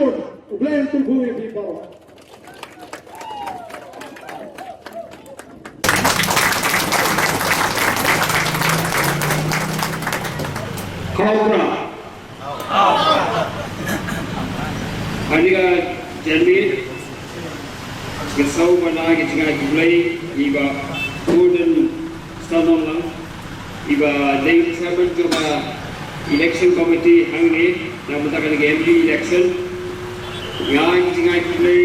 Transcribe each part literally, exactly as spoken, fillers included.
U Blei un kyrkhu ïa phi baroh. Khawpra. Ani ka janmiet, ka saw bana ki jingïaid Blei, i Bah Gordon Stanonlang, i ba dei chairman jong ka election committee hangne, na bynta kane ka M P election. Nga ai ka jingïaid Blei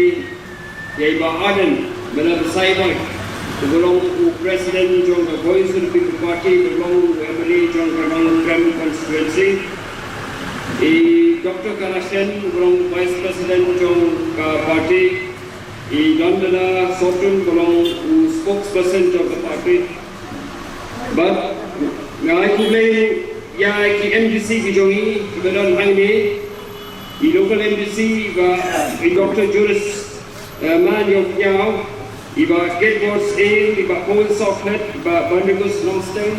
ïa i Bah Ardent Miller Basaïawmoit, uba long u president jong ka Voice of the People Party, uba long u M L A jong ka Nongkrem constituency. I Doctor Kara Shen, uba long vice president jong ka party. I Don Miller Sohtun, uba long u spokesperson jong ka party. Bad nga ai khublei ïa ki M D C ki jong ngi kiba don hangne, i local M D C, i Bah, i Doctor Julius, eh, Mawïaw, i Bah Gateworth Seng, i Bah Paul Sohkhlet, i Bah Barnabas Nongsteng,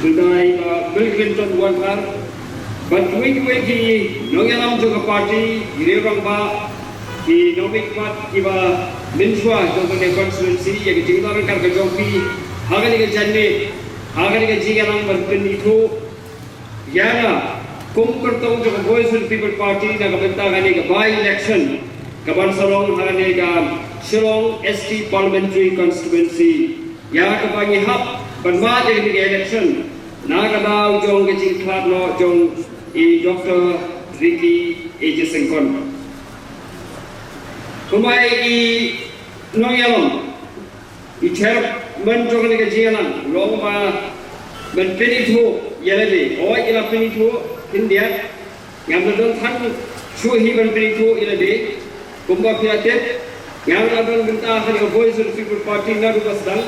i Bah Bill Clinton Wanhar, bad kiwei kiwei ki nongïalam jong ka party, ki riew rangbah, ki nongmihkhmat kiba mynshuwa jong kane ka constituency, ïa ka jingïalang ryngkat ka jong phi ha kane ka janmiet, ha kane ka jingïalang ban pynithuh ïa nga kum kyrtong jong ka Voice of the People Party na ka bynta kane ka by-election kaban sa long ha kane ka Shillong East Parliamentary Constituency, ïa kaba ngi hap ban mad ïa kane ka election na ka daw jong ka jingkhlad noh jong i Doctor Ricky A J Syngkon. Kumba i nongïalam, i chairman jong kane ka jingïalang, u ong ba ban pynithuh ïa lade. Hooid, i la pynithuh khyndiat. Ngam la don tang shuh hi ban pynithuh ïa lade. Kumba phi la tip, nga la don bynta ha ka Voice of the People Party naduh ba sdang,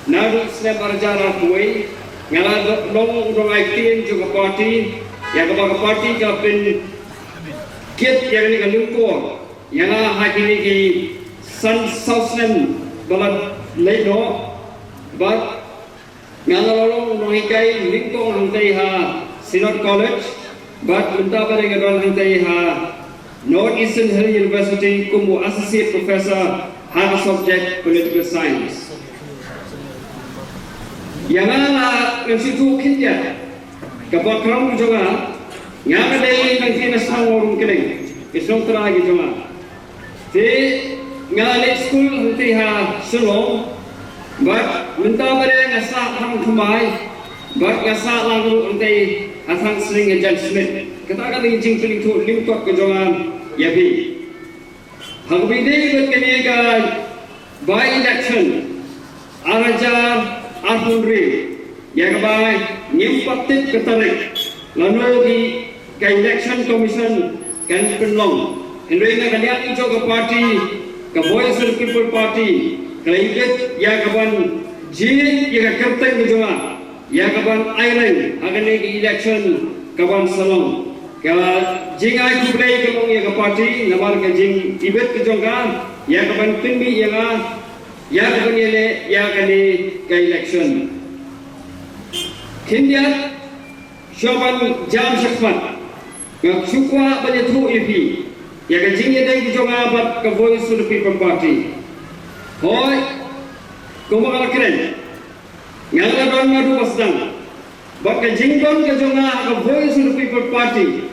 naduh snem ar hajar arphew wei. Nga la don, long u nongai ktien jong ka party, ïa kaba ka party ka pynkit ïa kane ka lyngkor ïa nga ha kine ki san saw snem ba la leit noh. Bad nga la long nonghikai nyngkong hangtei ha Synod College, bad mynta pat nga don hangtei ha North Eastern Hill University kum u Associate Professor ha ka subject Political Science. Ïa nga la ngan shu ïathuh khyndiat ka background jong nga. Nga ka dei nongkren na shnong Mawryngkneng, ka shnong Trai ka jong nga. Te nga leit skul hangtei ha Shillong, bad mynta pat nga sah hangtei, bad nga sah lang ruh hangtei ha Thangsning ha Jan Smith. Kata ka dei ka jingpynithuh lyngkot ka jong nga ïa phi. Ha kaba ïadei bad kane ka by-election ar hajar arphew hynriew, ïa kaba ngim pat tip ka tarik lano ki, ka Election Commission kan pynlong. Hynrei na ka liang jong ka party, ka Voice of the People Party, ka la ibit ïa kaban jied ïa ka kyrteng ka jong nga ïa kaban aileng ha kane ka election kaban sa long. Ka jingai khublei ka long ïa ka party namar ka jingibit ka jong ka ïa kaban pynmih ïa nga ïa kaban ïaleh ïa kane ka election. Khyndiat, shuwa ban jam shakhmat, nga shu kwah ban ïathuh ïa phi ïa ka jingïadei ka jong nga bad ka Voice of the People Party. Hooid, kumba nga la kren, nga la don naduh ba sdang. Bad ka jingdon ka jong nga ha ka Voice of the People Party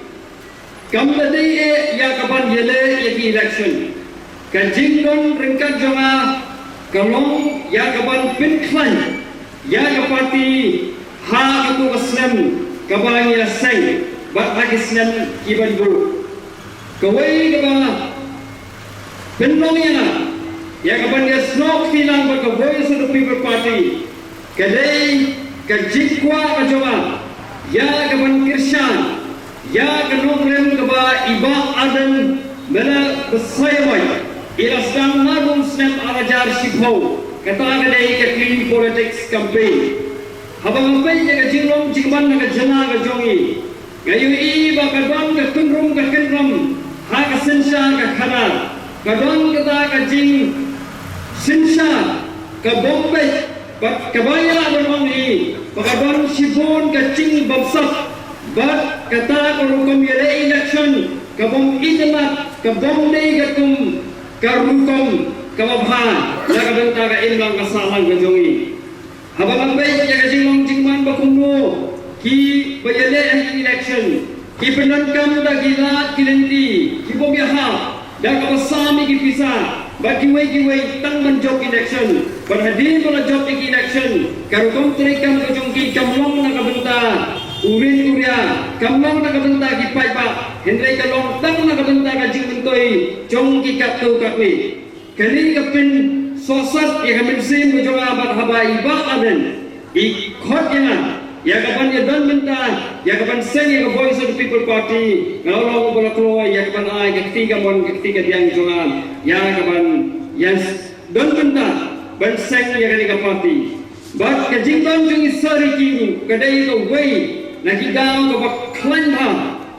kam da dei eh ïa kaban ïaleh ïa ki election. Ka jingdon ryngkat jong nga ka long ïa kaban pynkhlaiñ ïa ka party ha kato ka snem kaba ngi la seng bad ha ki snem kiban buh. Kawei kaba pynlong ïa nga ïa kaban ïasnoh kti lang bad ka Voice of the People Party ka dei ka jingkwah ka jong nga ïa kaban kyrshan ïa ka nongrim kaba i Bah Ardent Miller Basaiawmoit i la sdang naduh u snem ar hajar shiphew, kata ka dei ka Clean Politics Campaign. Haba nga peit ïa ka jinglong jingman na ka jylla ka jong ngi, nga ïohi ba ka don ka kynrum ka kynrum ha ka synshar ka khadar. Ka don kata ka jingsynshar ka bym beit bad kaba ïa la don ong hi ba ka don shibun ka jingbamsap bad kata ka rukom ïaleh election ka bym itynnad, ka bym dei katkum ka rukom kaba bha na ka bynta ka imlang ka sahlang ka jong ngi. Haba nga peit ïa ka jinglong jingman ba kumno kiba ïaleh ha ki election, ki pyndonkam da ki lad ki lynti, ki bym ïahap da kaba sam ïa ki pisa bad kiwei kiwei tang ban jop election. Bad hadien ba la jop ïa ki election, ka rukom treikam ka jong ki kam long na ka bynta u rit u ria, kam long na ka bynta ki paidbah, hynrei ka long tang na ka bynta ka jingmyntoi jong ki katto katne. Kane ka pynsohsat ïa ka mynsiem ka jong nga bad haba i Bah Ardent i khot ïa nga ïa ka ban ïadon bynta, ïa ka ban seng ïa ka Voice of the People Party, nga long uba la kloi ïa ka ban ai ka kti kamon ka kti kadiang jong nga ïa ka ban ïa don bynta ban seng ïa kane ka party. Bad ka jingdon jong i Sir Ricky ruh ka dei kawei na ki daw kaba khlaiñ bha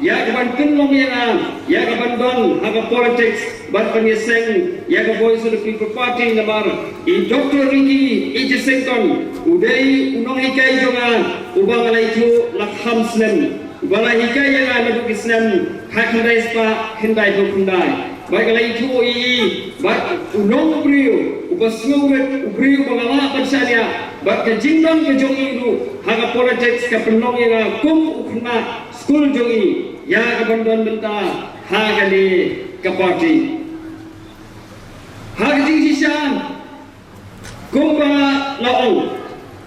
ïa ka ban pynlong ïa nga ïa ka ban don ha ka politics bad ban ïaseng ïa ka Voice of the People Party. Namar i Doctor Ricky J Syngkon u dei u nonghikai jong nga uba nga la ithuh la kham snem, uba la hikai ïa nga naduh ki snem khatkhyndai spah khyndaiphew khyndai. Bad nga la ithuh ïa i bad u long u briew uba sngewrit, u briew uba nga lah ban shaniah. Bad ka jingdon ka jong i ruh ha ka politics ka pynlong ïa nga kum u khynnah skul jong i ïa ka ban don bynta ha kane ka party. Ha ka jingshisha, kumba la ong,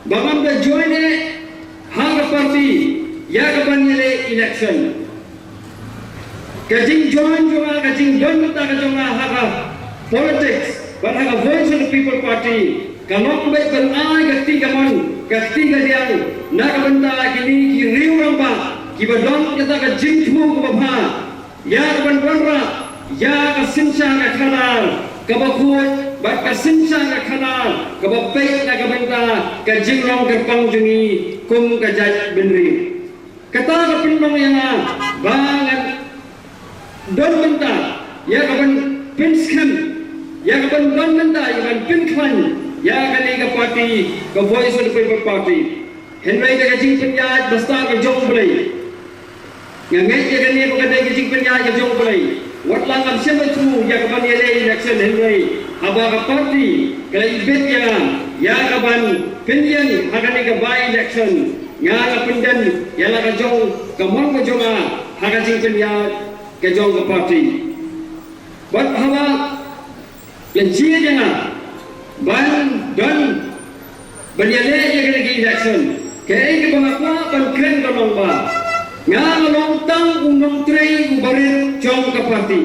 ba ngam da join eh ha ka party ïa ka ban ïaleh election. Ka jingjoin jong nga, ka jingdon bynta ka jong nga ha ka politics bad ha ka Voice of the People Party ka long beit ban ai ka kti kamon ka kti kadiang na ka bynta kine ki riew rangbah kiba don kata ka jingthmu kaba bha ïa ka ban wanrah ïa ka synshar ka khadar kaba khuid bad ka synshar ka khadar kaba peit na ka bynta ka jinglong kyrpang jong ngi kum ka jaitbynriew. Kata ka pynlong ïa nga ba ngan don bynta ïa ka ban pynskhem, ïa ka ban don bynta ïa ka ban pynkhlaiñ ïa kane ka party, ka Voice of the People Party. Hynrei da ka jingpynïaid ba stad ka jong U Blei, nga ngeit ïa kane ba ka dei ka jingpynïaid ka jong U Blei. Wat la ngam shym la thmu ïa ka ban ïaleh election, hynrei haba ka party ka la ibit ïa nga ïa ka ban pynïeng ha kane ka by election, nga la pyndem ïa la ka jong ka mon ka jong nga ha ka jingpynïaid ka jong ka party. Bad haba la jied ïa nga ban don ban ïaleh ïa kane ka election, kaei kaba nga kwah ban kren ka long ba nga, nga long tang u nongtrei uba rit jong ka party.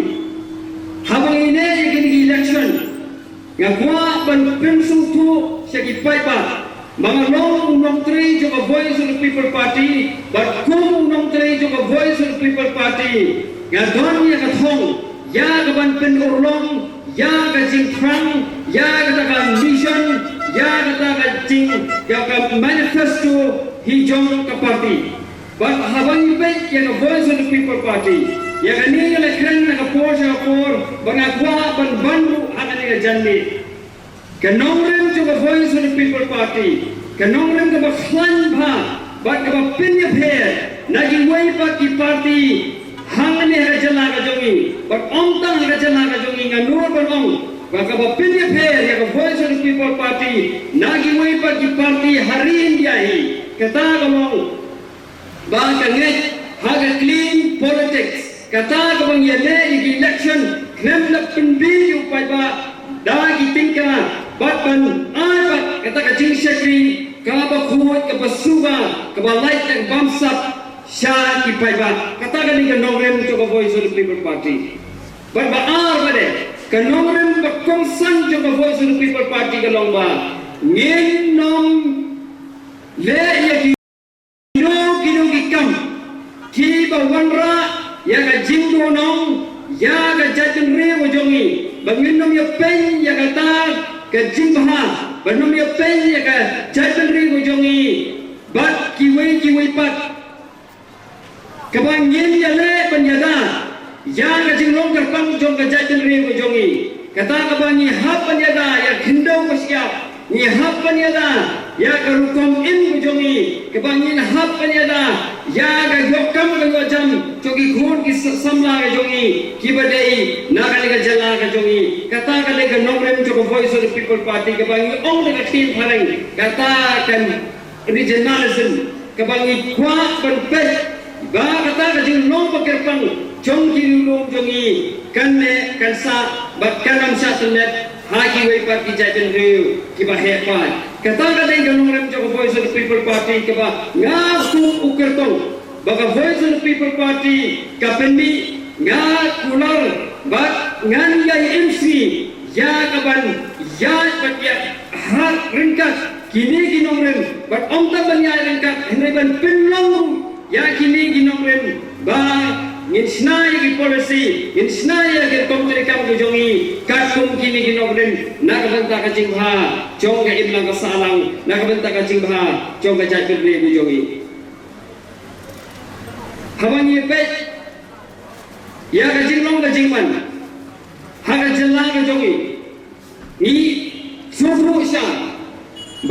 Haba ngi leh ïa kane ka election, nga kwah ban pynsngewthuh sha ki paidbah ba nga long u nongtrei jong ka Voice of the People Party, bad kum u nongtrei jong ka Voice of the People Party nga don ïa ka thong ïa ka ban pynurlong ïa ka jingthrang, ïa kata ka mission, ïa kata ka jing, ïa ka manifesto hi jong ka party. Bad haba ngi peit ïa ka Voice of the People Party, ïa kane nga la kren na ka por sha ka por ba nga kwah ban ban ruh ha kane ka janmiet. Ka nongrim jong ka Voice of the People Party, ka nongrim kaba khlaiñ bha bad kaba pynïapher na kiwei pat ki party hangne ha ka jylla ka jong ngi, bad ym tang ha ka jylla ka jong ngi, nga nud ban ong ba kaba pynïapher ïa ka Voice of the People Party na kiwei pat ki party ha ri India hi, kata ka long ba ka ngeit ha ka clean politics. Kata kaba ngi ïaleh ïa ki election, khlem da pynbiej ïa u paidbah da ki tyngka, bad ban ai pat kata ka jingshakri kaba khuid, kaba suba, kaba lait, kaba bamsap sha ki paidbah. Kata ka dei ka nongrim jong ka Voice of the People Party. Bad ba ar pat de, ka nongrim ba kongsan jong ka Voice of the People Party ka long ba ngin ym leh ïa ki kino kino ki kam kiba wanrah ïa ka jingduhnong ïa ka jaitbynriew ka jong ngi. Ba ngin ym ïapeiñ ïa kata ka jingbha, ba ngin ym ïapeiñ ïa ka jaitbynriew ka jong ngi bad kiwei kiwei pat. Kaba ngin ïaleh ban ïada ïa ka jinglong kyrpang jong ka jaitbynriew ka jong ngi. Kata kaba ngi hap ban ïada ïa ka khyndew ka shyiap, ngi hap ban ïada ïa ka rukom im ka jong ngi kaba ngin hap ban ïada ïa ka ïoh kam ka ïoh jam jong ki khun ki samla ka jong ngi kiba dei na kane ka jylla ka jong ngi. Kata ka dei ka nongrim jong ka Voice of the People Party kaba ngi ong da ka ktien phareng, kata ka regionalism kaba ngi kwah ban peit ba kata ka jinglong ba kyrpang jong ki riewlum jong ngi kan neh kan sah bad kan ym shah tynnat ha kiwei pat ki jaitbynriew kiba heh pat. Kata ka dei ka nongrim jong ka Voice of the People Party kaba nga kum u kyrtong ba ka Voice of the People Party ka pynmih, nga kular bad ngan ïai imsngi ïa ka ban ïaid bad ïaid ryngkat kine ki nongrim bad ym tang ban ïaid ryngkat hynrei ban pynlong ruh ïa kine ki nongrim ba ngin shna ïa ki policy, ngin shna ïa ki rukom treikam ka jong ngi katkum kine ki nongrim na ka bynta ka jingbha jong ka imlang ka sahlang, na ka bynta ka jingbha jong ka jaitbynriew ka jong ngi. Haba ngi peit ïa ka jinglong ka jingman ha ka jylla ka jong ngi, ngi sngewthuh sha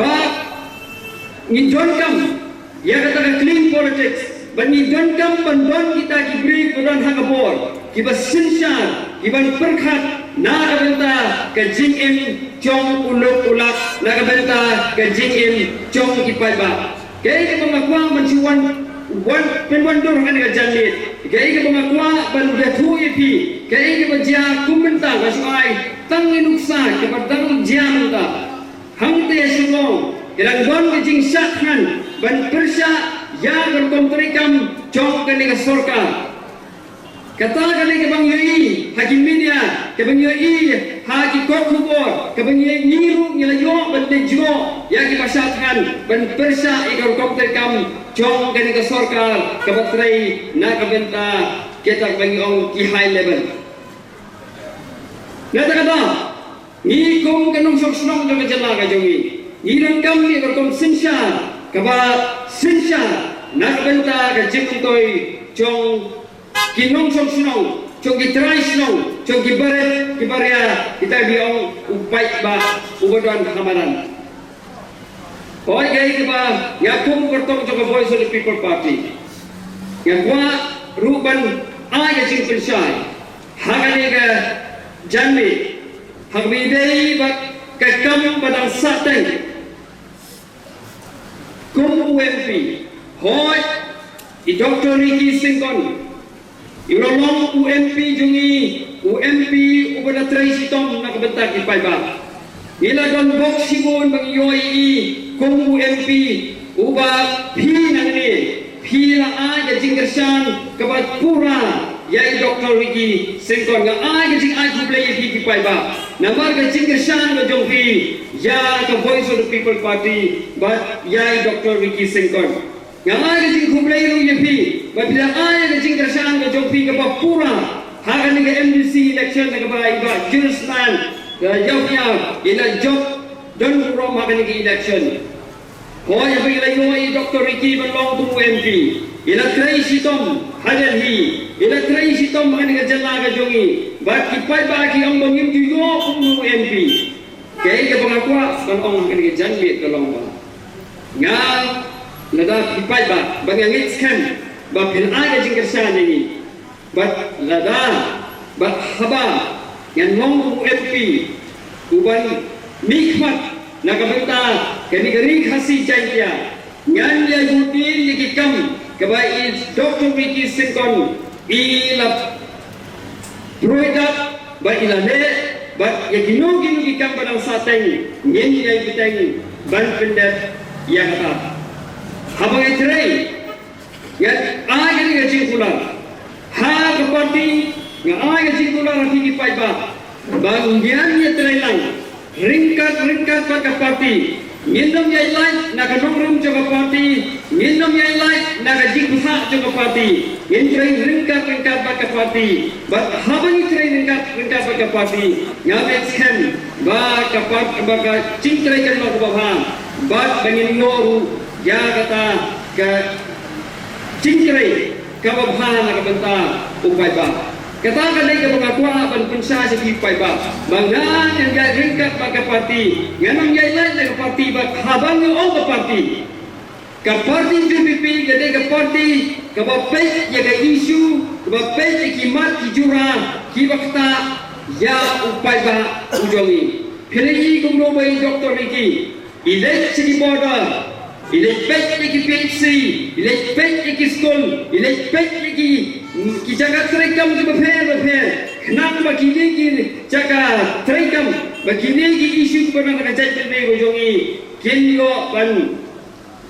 ba ngi donkam ïa kata ka clean politics, ba ngi donkam ban don kita ki briew ba don ha ka bor kiba synshar, kiban pyrkhat na ka bynta ka jingim jong u lok u lak, na ka bynta ka jingim jong ki paidbah. Kaei kaba nga kwah ban shu wan, wan, pynwandur ha kane ka janmiet. Kaei kaba nga kwah ban ïathuh ïa phi. Kaei kaba jia kum mynta nga shu ai tang ïa nuksa kaba dang jia mynta. Hangta sha Shillong ki dang don ka jingshah thngan ban pyrshah ïa ka rukom treikam jong kane ka sorkar. Kata ka dei kaba ngi ïohi ha ki media, kaba ngi ïohi ha ki kot khubor, kaba ngi ïohi ruh ngi la ïoh ban leit jngoh ïa kiba shah thngan ban pyrshah ïa ka rukom treikam jong kane ka sorkar kaba trei na ka bynta kita kaba ngi ong ki high level. Na kata ka daw ngi kum ka nongshong shnong jong ka jylla ka jong ngi, ngi donkam ïa ka rukom synshar kaba synshar na ka bynta ka jingmyntoi jong ki nongshong shnong, jong ki trai shnong, jong ki barit ki baria, kita kiba ong u paidbah uba don ha madan. Hooid, kaei kaba nga kum u kyrtong jong ka Voice of the People Party nga kwah ruh ban ai ka jingpynshai ha kane ka janmiet ha kaba ïadei bad ka kam ba dang sahteng kum u M P. Hooid, i Doctor Ricky Syngkon, i la long u M P jong ngi, u M P uba la trei shitom na ka bynta ki paidbah. Ngi la don bok shibun ba ngi ïohi i kum u M P uba phi nangne phi la ai ka jingkyrshan kaba pura ïa i Doctor Ricky Syngkon. Nga ai ka jingai khublei ïa phi ki paidbah namar ka jingkyrshan ka jong phi ïa ka Voice of the People Party bad ïa i Doctor Ricky Syngkon. Nga ai ka jingkhublei ruh ïa phi ba phi la ai ka jingkyrshan ka jong phi kaba pura ha kane ka M D C election na kaba i Bah Julius Lan, eh, Ïawpyar i la jop don burom ha kane ka election. Hooid, haba i la ïoh i Doctor Ricky ban long kum u M P, i la trei shitom ha Delhi, i la trei shitom ha kane ka jylla ka jong ngi. Bad ki paidbah ki ong ba ngim ju ïoh kum u M P. Kaei kaba nga kwah ban ong ha kane ka janmiet ka long ba nga, lada phi paidbah, ba nga ngeit skhem ba phin ai ka jingkyrshan ïa ngi. Bad lada, bad haba ngan long u M P uban mihkhmat na ka bynta kane ka Ri Khasi Jaiñtia, ngan ïa bud ïa ki kam kaba i Doctor Ricky Syngkon i la pyrshah bad i la leh, bad ïa kino kino ki kam ba dang sahteng ngin ïa bteng ban pyndep ïa kata. Haba ngi trei, nga ai kane ka jingkular ha ka party, nga ai ka jingkular ha ki paidbah ba ngan ïa trei lang ryngkat ryngkat bad ka party. Ngin ym ïai lait na ka nongrim jong ka party, ngin ym ïai lait na ka jingpyrshah jong ka party. Ngin trei ryngkat ryngkat bad ka party. Bad haba ngi trei ryngkat ryngkat bad ka party, nga ngeit skhem ba ka part, ba ka jingtrei kan long kaba bha bad ba ngin ïoh ruh ïa kata ka jingtrei kaba bha na ka bynta u paidbah. Kata ka dei kaba nga kwah ban pynshai sha phi paidbah ba nga ngan ïaid ryngkat bad ka party, ngan ym ïaid lait na ka party, bad haba nga ong ka party, ka party V P P ka dei ka party kaba peit ïa ka issue, kaba peit ïa ki mat ki jura kiba ktah ïa u paidbah u jong ngi. Phi la ïohi kumno ba i Doctor Ricky i leit sha ki border, i leit peit ïa ki P H C, i leit peit ïa ki skul, i leit peit ïa ki, ki jaka treikam kiba pher ba pher, khnang ba kine ki jaka treikam, ba kine ki issue kiba don ha ka jaitbynriew ka jong ngi kin ïoh ban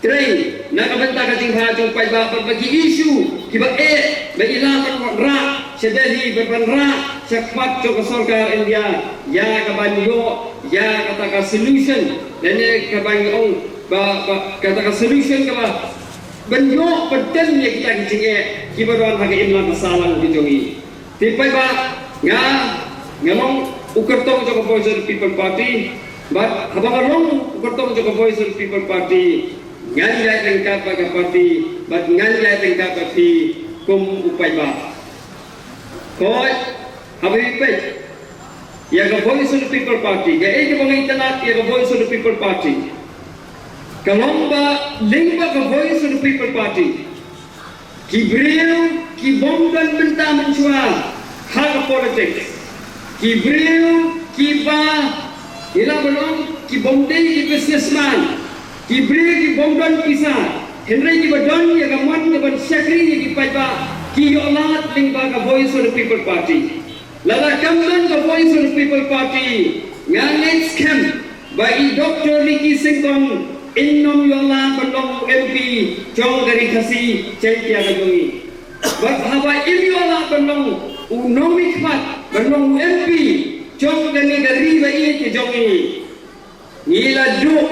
trei na ka bynta ka jingbha jong u paidbah, bad ba ki issue kiba eh ba i lah ban rah sha Delhi, bad ban rah sha khmat jong ka sorkar India, ïa ka ban ïoh ïa kata ka solution, lane ka ban ong ba, ba kata ka solution kaba ban ïoh ban tem ïa kita ki jingeh kiba don ha ka imlang ka sahlang ka jong ngi. Te paidbah, nga, nga long u kyrtong jong ka Voice of the People Party, bad haba nga long u kyrtong jong ka Voice of the People Party, ngan ïaid ryngkat bad ka party, bad ngan ïaid ryngkat bad phi kum u paidbah. Hooid, haba phi peit ïa ka Voice of the People Party, kaei kaba nga itynnad ïa ka Voice of the People Party, ka long ba lyngba ka Voice of the People Party, ki briew ki bym don bynta mynshuwa ha ka politics, ki briew kiba, ngi lah ban ong, ki bym dei ki businessman, ki briew ki bym don pisa, hynrei kiba don ïa ka mon ka ban shakri ïa ki paidbah, ki ïoh lad lyngba ka Voice of the People Party. Lada kam don ka Voice of the People Party, nga ngeit skhem ba i Doctor Ricky Syngkon in ym ïoh lad ban long u M P jong ka Ri Khasi Jaiñtia ka jong ngi. Bad haba im ïoh lad ban long u nongmihkhmat, ban long u M P jong kane ka ri ba ïeit ka jong ngi, ngi la duh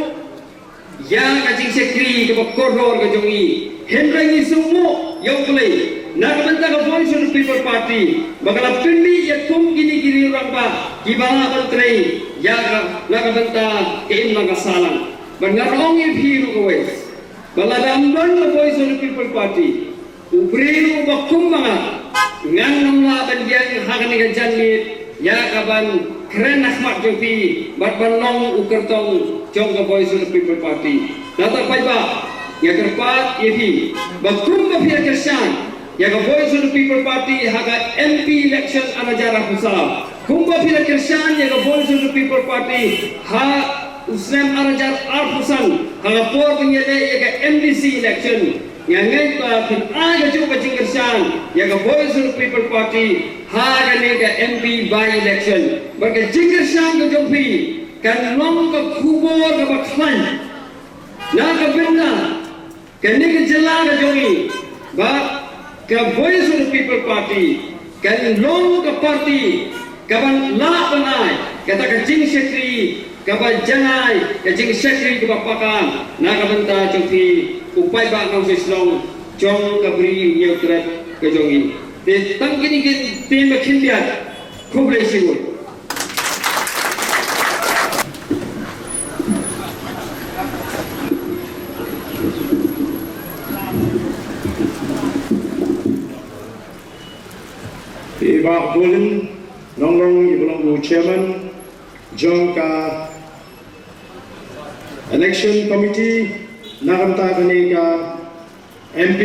ïa ka jingshakri kaba kordor ka jong ngi. Hynrei ngi sngewnguh ïa U Blei na ka bynta ka Voice of the People Party ba ka la pynmih ïa kum kine ki riew rangbah kiba lah ban trei ïa ka, na ka bynta ka imlang ka sahlang. Bad nga ong ïa phi ruh kawei, ba lada ym don ka Voice of the People Party, u briew uba kum ma nga, ngan ym lah ban biang ha kane ka janmiet ïa ka ban kren ha khmat jong phi bad ban long u kyrtong jong ka Voice of the People Party. Nangta paidbah, nga kyrpad ïa phi ba kumba phi la kyrshan ïa ka Voice of the People Party ha ka M P election ar hajar arphew saw, kumba phi la kyrshan ïa ka Voice of the People Party ha u snem ar hajar arphew san ha ka por ba ngi leh ïa ka M D C election, nga ngeit ba phin ai kajuh ka jingkyrshan ïa ka Voice of the People Party ha kane ka M P by-election. Bad ka jingkyrshan ka jong phi kan long ka khubor kaba khlaiñ na ka bynta kane ka jylla ka jong ngi, ba ka Voice of the People Party kan long ka party kaban lah ban ai kata ka jingshakri kaba janai, ka jingshakri kaba paka na ka bynta jong phi u paidbah nongshong shnong jong ka Bri u Hynñiewtrep ka jong ngi. Te tang kine ki ktien ba khyndiat, khublei shibun. I Bah Bolin Nonglong, i ba long u chairman jong ka election committee na ka bynta kane ka M P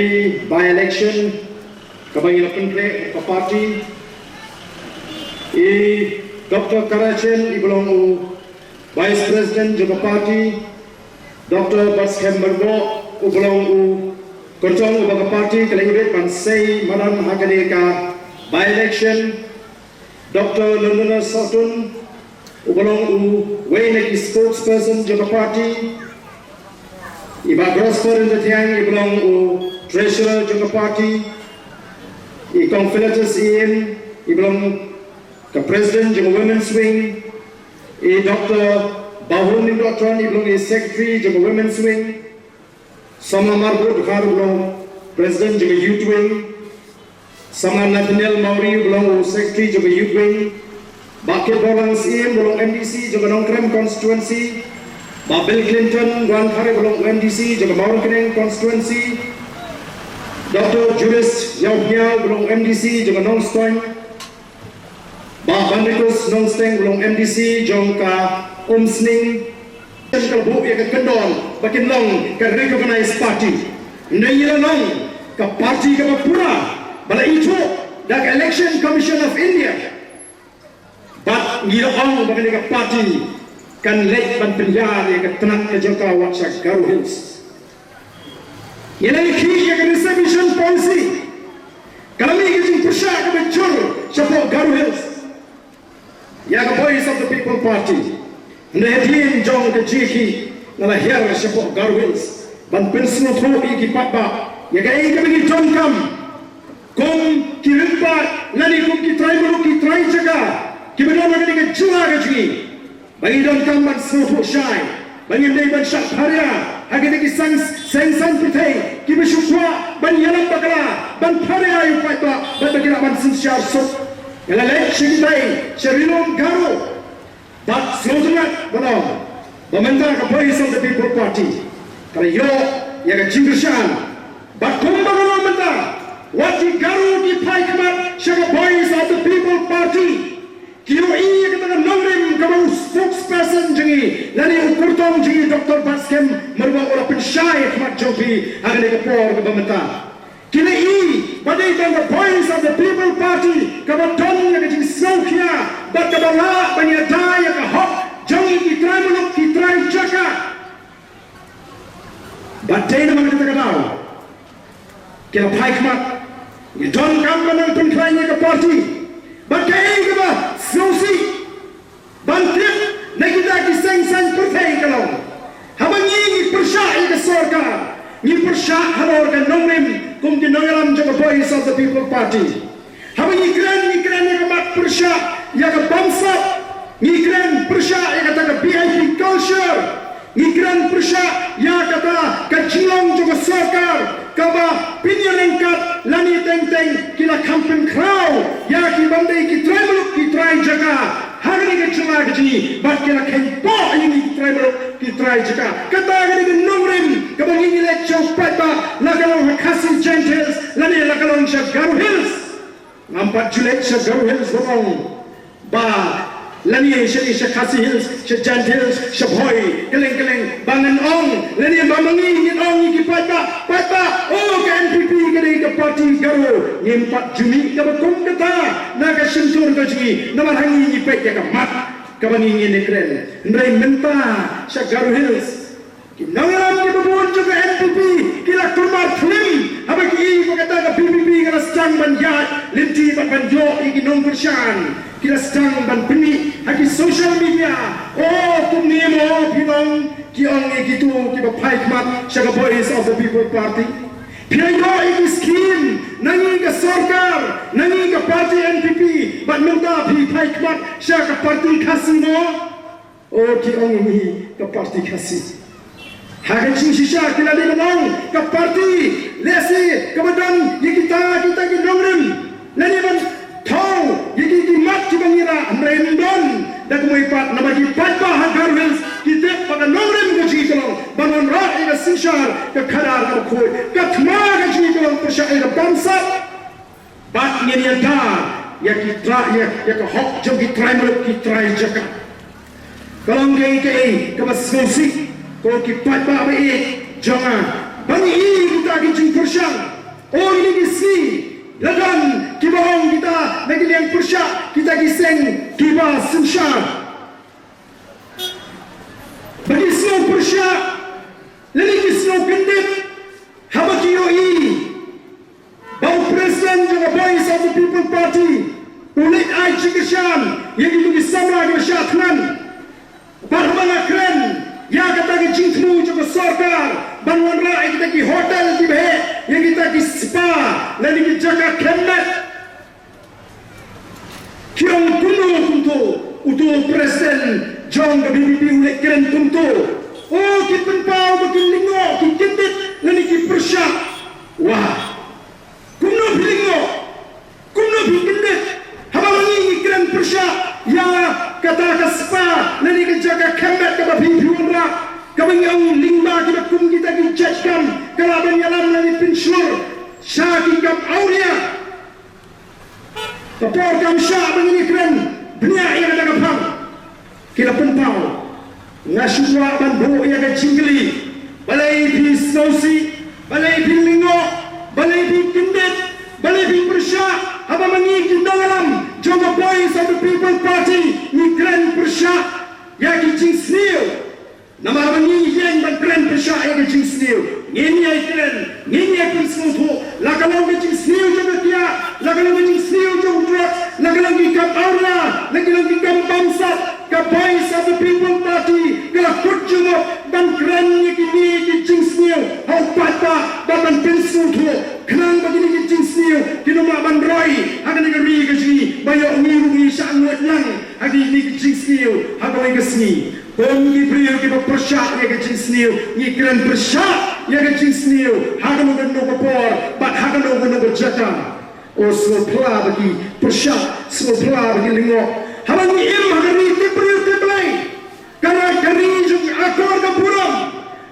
by-election kaba ngi la pyntrei ka party. I Doctor Karachen, i ba long u Vice President jong ka party, Doctor Batskhem Myrboh, u ba long u kyrtong uba ka party ka la ïa bit ban sei madan ha kane ka by-election, Doctor Londona Sohtun, u ba long u wei na ki spokesperson jong ka party, i Bah Grosper Yndathiang, i ba long u treasurer jong ka party, i Kong Philetus Syiem, i ba long ka president jong ka women's wing, i Doctor Bahun Lyngdoh Tron, i ba long i secretary jong ka women's wing, Samla Marbud Dkhar, u ba long president jong ka youth wing, Samla Nathaniel Mawrie, u ba long u secretary jong ka youth wing, Bah Kitborlang Syiem, u ba long M D C jong ka Nongkrem constituency, Bah Bill Clinton Wankhar, u ba long M D C jong ka Mawryngkneng constituency, Doctor Julius Ïawphniaw, u ba long M D C jong ka Nongstoiñ, Bah Banrikus Nongsteng u long M D C jong ka Umsning, ka la buh ïa ka kyndon ba kin long ka recognized party. Ngi la long ka party kaba pura ba la ithuh da ka Election Commission of India. Bad ngi la ong ba kane ka party kan leit ban pynïar ïa ka tnat ka jong ka wat sha Garo Hills. Ngi la ïakhih ïa ka reservation policy. Ka la mih ka jingpyrshah kaba jur shapoh Garo Hills ïa ka Voice of the People Party. Hynrei hadien jong ka jingïakhih nga la hiar shapoh Garo Hills ban pynsngewthuh ïa ki paidbah ïa kaei kaba ngi donkam kum ki rangbah lane kum ki trai muluk ki trai jaka kiba don ha kane ka jylla ka jong ngi. Ba ngi donkam ban sngewthuh shai ba ngim dei ban shah pharia ha kine ki seng saiñ pyrthei kiba shu kwah ban ïalam bakla, ban pharia ïa u paidbah bad ba ki lah ban synshar suk. Nga la leit sha kitai sha Ri Lum Garo bad sngewtynnat ban ong ba mynta ka Voice of the People Party ka la ïoh ïa ka jingkyrshan. Bad kumba nga la ong mynta, wat ki Garo ki phai khmat sha ka Voice of the People Party. Ki ïohi ïa kata ka nongrim kaba u spokesperson jong ngi lane u kyrtong jong ngi Doctor Batskhem Myrwah u la pynshai ha khmat jong phi ha kane ka por kaba mynta. Ki la i ba dei tang ka Voice of the People Party kaba don ïa ka jingsngewkhia bad kaba lah ban ïada ïa ka hok jong ngi ki trai muluk ki trai jaka. Bad dei namar kata ka daw ki la phai khmat. Ngi donkam ban nang pynkhlaiñ ïa ka party. Bad kaei kaba sngewsih ban tip na kita ki seng saiñ pyrthei ka long, haba ngi ngi pyrshah ïa ka sorkar, ngi pyrshah halor ka nongrim kum ki nongïalam jong ka Voice of the People Party. Haba ngi kren, ngi kren ïa ka mat pyrshah ïa ka bamsap, ngi kren pyrshah ïa kata ka V I P culture, ngi kren pyrshah ïa kata ka jinglong jong ka sorkar kaba pynïaryngkat lane teng teng ki la kham pynkhraw ïa ki bym dei ki trai muluk ki trai jaka ha kane ka jylla ka jong ngi bad ki la kheiñpoh ïa ngi ki trai muluk ki trai jaka. Kata ka dei ka nongrim kaba ngi ngi leit sha u paidbah, la ka long ha Khasi Jaintia Hills lane la ka long sha Garo Hills. Ngam pat ju leit sha Garo Hills ban ong ba lane sha, sha Khasi Hills, sha Jaintia Hills, sha Bhoi, kylleng kylleng ba ngan ong lane ba ma ngi ngin ong ïa ki paidbah, paidbah, oh ka N P P ka dei ka party Garo. Ngim pat ju mih kaba kum kata na ka shyntur ka jong ngi namar ha ngi ngi peit ïa ka mat kaba ngi ngin ïakren. Hynrei mynta sha Garo Hills ki nongïalam kiba bun jong ka N P P ki la kulmar phlim haba ki i ba kata ka V P P ka la sdang ban ïaid lynti bad ban ïoh ïa ki nongkyrshan. Ki la sdang ban pynmih ha ki social media. Oh, kumne mo phi long, ki ong ïa kito kiba phai khmat sha ka Voice of the People Party. Phi la ïoh ïa ki skim na ngi ka sorkar, na ngi ka party N P P, bad mynta phi phai khmat sha ka party Khasi mo. Oh, ki ong ïa ngi ka party Khasi. Ha ka jingshisha ki la dei ban ong ka party lehse kaba don ïa kita, kita ki nongrim lane ban thaw ïa ki, ki mat kiba ngi rah, hynrei ym don da kumwei pat namar ki paidbah ha Garo Hills ki tip ba ka nongrim ka jong ngi ka long ban wanrah ïa ka synshar ka khadar kaba khuid. Ka thma ka jong ngi ka long pyrshah ïa ka bamsap. Bad ngin ïada ïa ki trai, ïa, ïa ka hok jong ki trai muluk ki trai jaka. Ka long kaei kaei kaba sngewsih ko ki paidbah ba ïeit jong nga. Ba ngi i kita ki jingpyrshang. Oh, ine ki sngi la don kiba ong kita na ki liang pyrshah, kita ki seng kiba synshar. Ba ki sngew pyrshah lane ki sngew kyndit haba ki ïohi ba u President jong ka Voice of the People Party u leit ai jingkyrshan ïa kito ki samla kiba shah thngan. Bad haba nga kren ïa kata ka jingthmu jong ka sorkar ban wanrah ïa kita ki hotel kiba heh, ïa kita ki spa lane ki jaka khyllipmat, ki ong kumno kumto, uto u President jong ka V P P u leit kren kumto. Oh, ki pynpaw ba ki lyngngoh, ki kyndit lane ki pyrshah. Wah. Kumno phi lyngngoh? Kumno phi kyndit haba ma ngi ngi kren pyrshah ïa kata ka spa lane ka jaka khyllipmat kaba phi phi wanrah, kaba ngi ong lyngba kiba kum kita ki jait kam ka lah ban ïalam lane pynshlur sha ki kam awria? Ka por kam shah ba ngin ïakren bniah ïa kata ka phang. Ki la pynpaw. Nga shu kwah ban buh ïa ka jingkylli. Balei phi sngewsih? Balei phi lyngngoh? Balei phi kyndit? Balei phi pyrshah? Haba ma ngi ki nongïalam jong ka Voice of the People Party ngi kren pyrshah ïa ki jingsniew. Namar ba ngi ïeng ban kren pyrshah ïa ka jingsniew. Ngin ïai kren, ngin ïai pynsngewthuh. La ka long ka jingsniew jong ka kiad, la ka long ka jingsniew jong u drugs, la ka long ki kam awria, la ka long ki kam bamsap. Ka Voice of the People Party ka la kut jingmut ban kren ïa kine ki jingsniew ha u paidbah bad ban pynsngewthuh. Khnang ba kine ki jingsniew kin ym lah ban roi ha kane ka ri ka jong ngi, ba ïoh ngi ruh ngi shah nguid lang ha kine ki jingsniew ha kawei ka sngi. Kum ki briew kiba pyrshah ïa ka jingsniew, ngi kren pyrshah ïa ka jingsniew ha kano kano ka por bad ha kano kano ka jaka. O, sngewphylla ba ki pyrshah, sngewphylla ba ki lyngngoh. Haba ngi im ha ka ri tip briew tip Blei, ka ri, ka ri jong ki akor ka burom.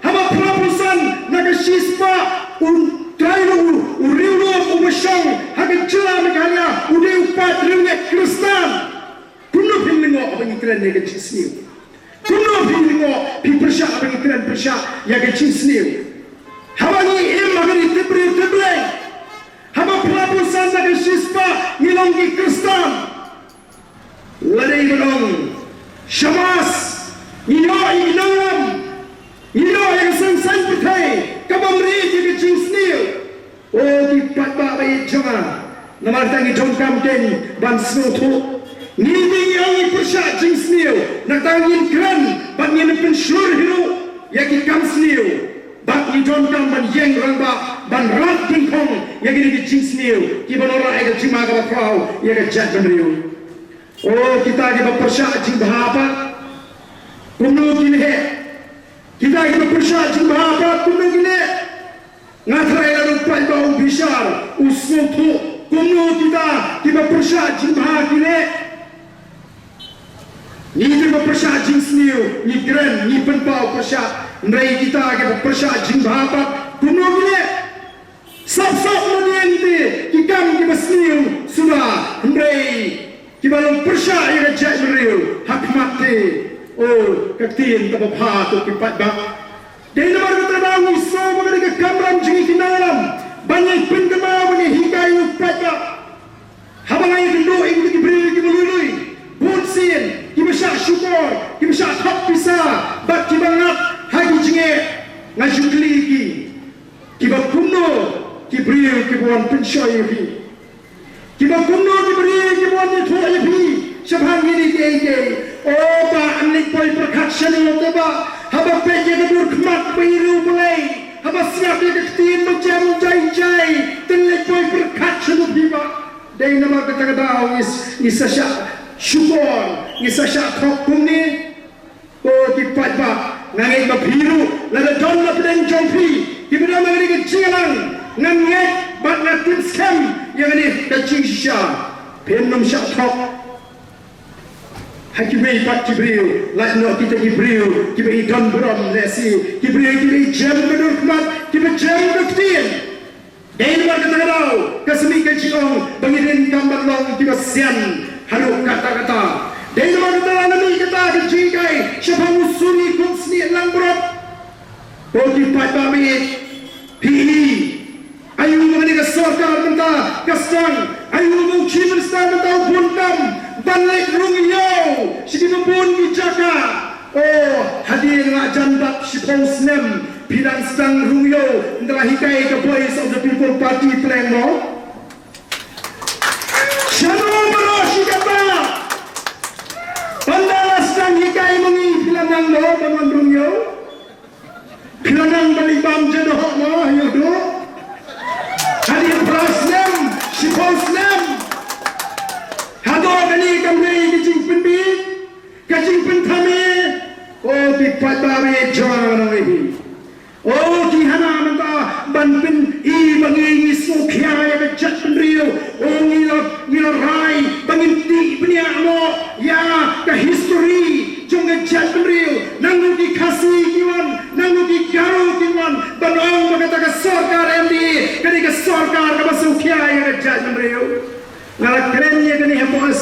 Haba phra phew san na ka shispah u trai, u, u riewlum uba shong ha ka jylla Meghalaya u dei u paid riewngeit Khristan. Kumno phin lyngngoh haba ngi kren ïa ka jingsniew? Kumno phi lyngngoh, phi pyrshah haba ngi kren pyrshah ïa ka jingsniew? Haba ngi im ha ka ri tip briew tip Blei, haba phra phew san na ka shispah ngi long ki Khristan. Lada ngi long shamas, ngi ïoh ïa ki nongïalam, ngi ïoh ïa ka seng saiñ pyrthei ka bym rit ïa ka jingsniew. O ki paidbah ba ïeit jong nga, namar kata ngi donkam kein ban sngewthuh. Ngi, ngi ong ngi pyrshah jingsniew, na kata ngin kren bad ngin pynshlur hi ruh ïa ki kam sniew. Bad ngi donkam ban ïeng rangbah ban rat dyngkhong ïa kine ki jingsniew kiba wanrah ïa ka jingma kaba khraw ïa ka jaitbynriew. O kita kiba pyrshah jingbha pat, kumno kin heh? Kita kiba pyrshah jingbha pat, kumno kin heh? Nga tharai lada u paidbah u bishar, u sngewthuh, kumno kita kiba pyrshah jingbha kin heh. Ngi kiba pyrshah jingsniew ngi kren, ngi pynpaw pyrshah, hynrei kita kiba pyrshah jingbha pat, kumno kin heh? Sop sop mynta ki kam kiba sniew suda, hynrei kiba long pyrshah ïa ka jaitbynriew ha khmat te. O ka ktien kaba bha ko ki paidbah. Dei namar kata ba ngi sngew ba ka dei ka kamram jong ngi ki nongïalam ban ïai pynkynmaw, ban ïai hikai ïa u paidbah. Haba nga ïakynduh ïa ki briew kiba lui lui, bun sien kiba shah shukor, kiba shah thok pisa bad kiba ngat ha ki jingeh, nga ju kylli ki, kiba kumno ki briew kiba wan pynshoi ïa phi? Kiba kumno ki briew kiba wan ïathuh ïa phi shaphang kine kiei kiei? O bah, yn leit poi pyrkhat shano te bah, haba peit ïa ka dur khmat ba i riewblei, haba sngap ïa ka ktien ba jem jai jai, te yn leit poi pyrkhat shano phi bah? Dei namar kata ka daw ngi, ngi sa shah shukor, ngi sa shah thok kumne. Ko ki paidbah, nga ngeit ba phi ruh lada don na pdeng jong phi kiba don na kane ka jingïalang, nga ngeit bad nga tip skhem ïa kane ka jingshisha phin ym shah thok ha kiwei pat ki briew, lait noh kita ki briew kiba i don burom lehse, ki briew kiba i jem ka dur khmat, kiba jem ka ktien. Dei namar kata ka daw ka sa mih ka jingong ba ngi donkam ban long kiba sian haduh katta katta. Dei namar kata la mih kata ka jinghikai shaphang u suri kut snieh langbrot. Ko ki paidbah ba ïeit, phi i aïu ba kane ka sorkar mynta ka sdang, aïu ba u Chief Minister mynta u bun kam ban leit rung ïew sha kiba bun ki jaka. O, hadien la jan bad shiphew snem phi dang sdang rung ïew, ynda la hikai ka Voice of the People Party pleng mo. Shano baroh shi katta, ynda la sdang hikai ma ngi phi la nang mo ban wan rung ïew? Phi la nang ban leit bam ja dohkha mo ha ïew duh? Hadien phra snem, shiphew snem. Hato kane kam dei ka jingpynbit, ka jingpynthame? O ki paidbah ba ïeit jong nga, ngan ong ïa phi. O ki hana mynta ban pyni ba ngi ngi sngewkhia ïa ka jaitbynriew. O ngi la, ngi la rai ba ngin tih bniah noh ïa ka history jong ka jaitbynriew. Nangno ki Khasi ki wan, nangno ki Garo ki wan ban ong ba kata ka sorkar M D A ka dei ka sorkar kaba sngewkhia ïa ka jaitbynriew. Nga la kren ïa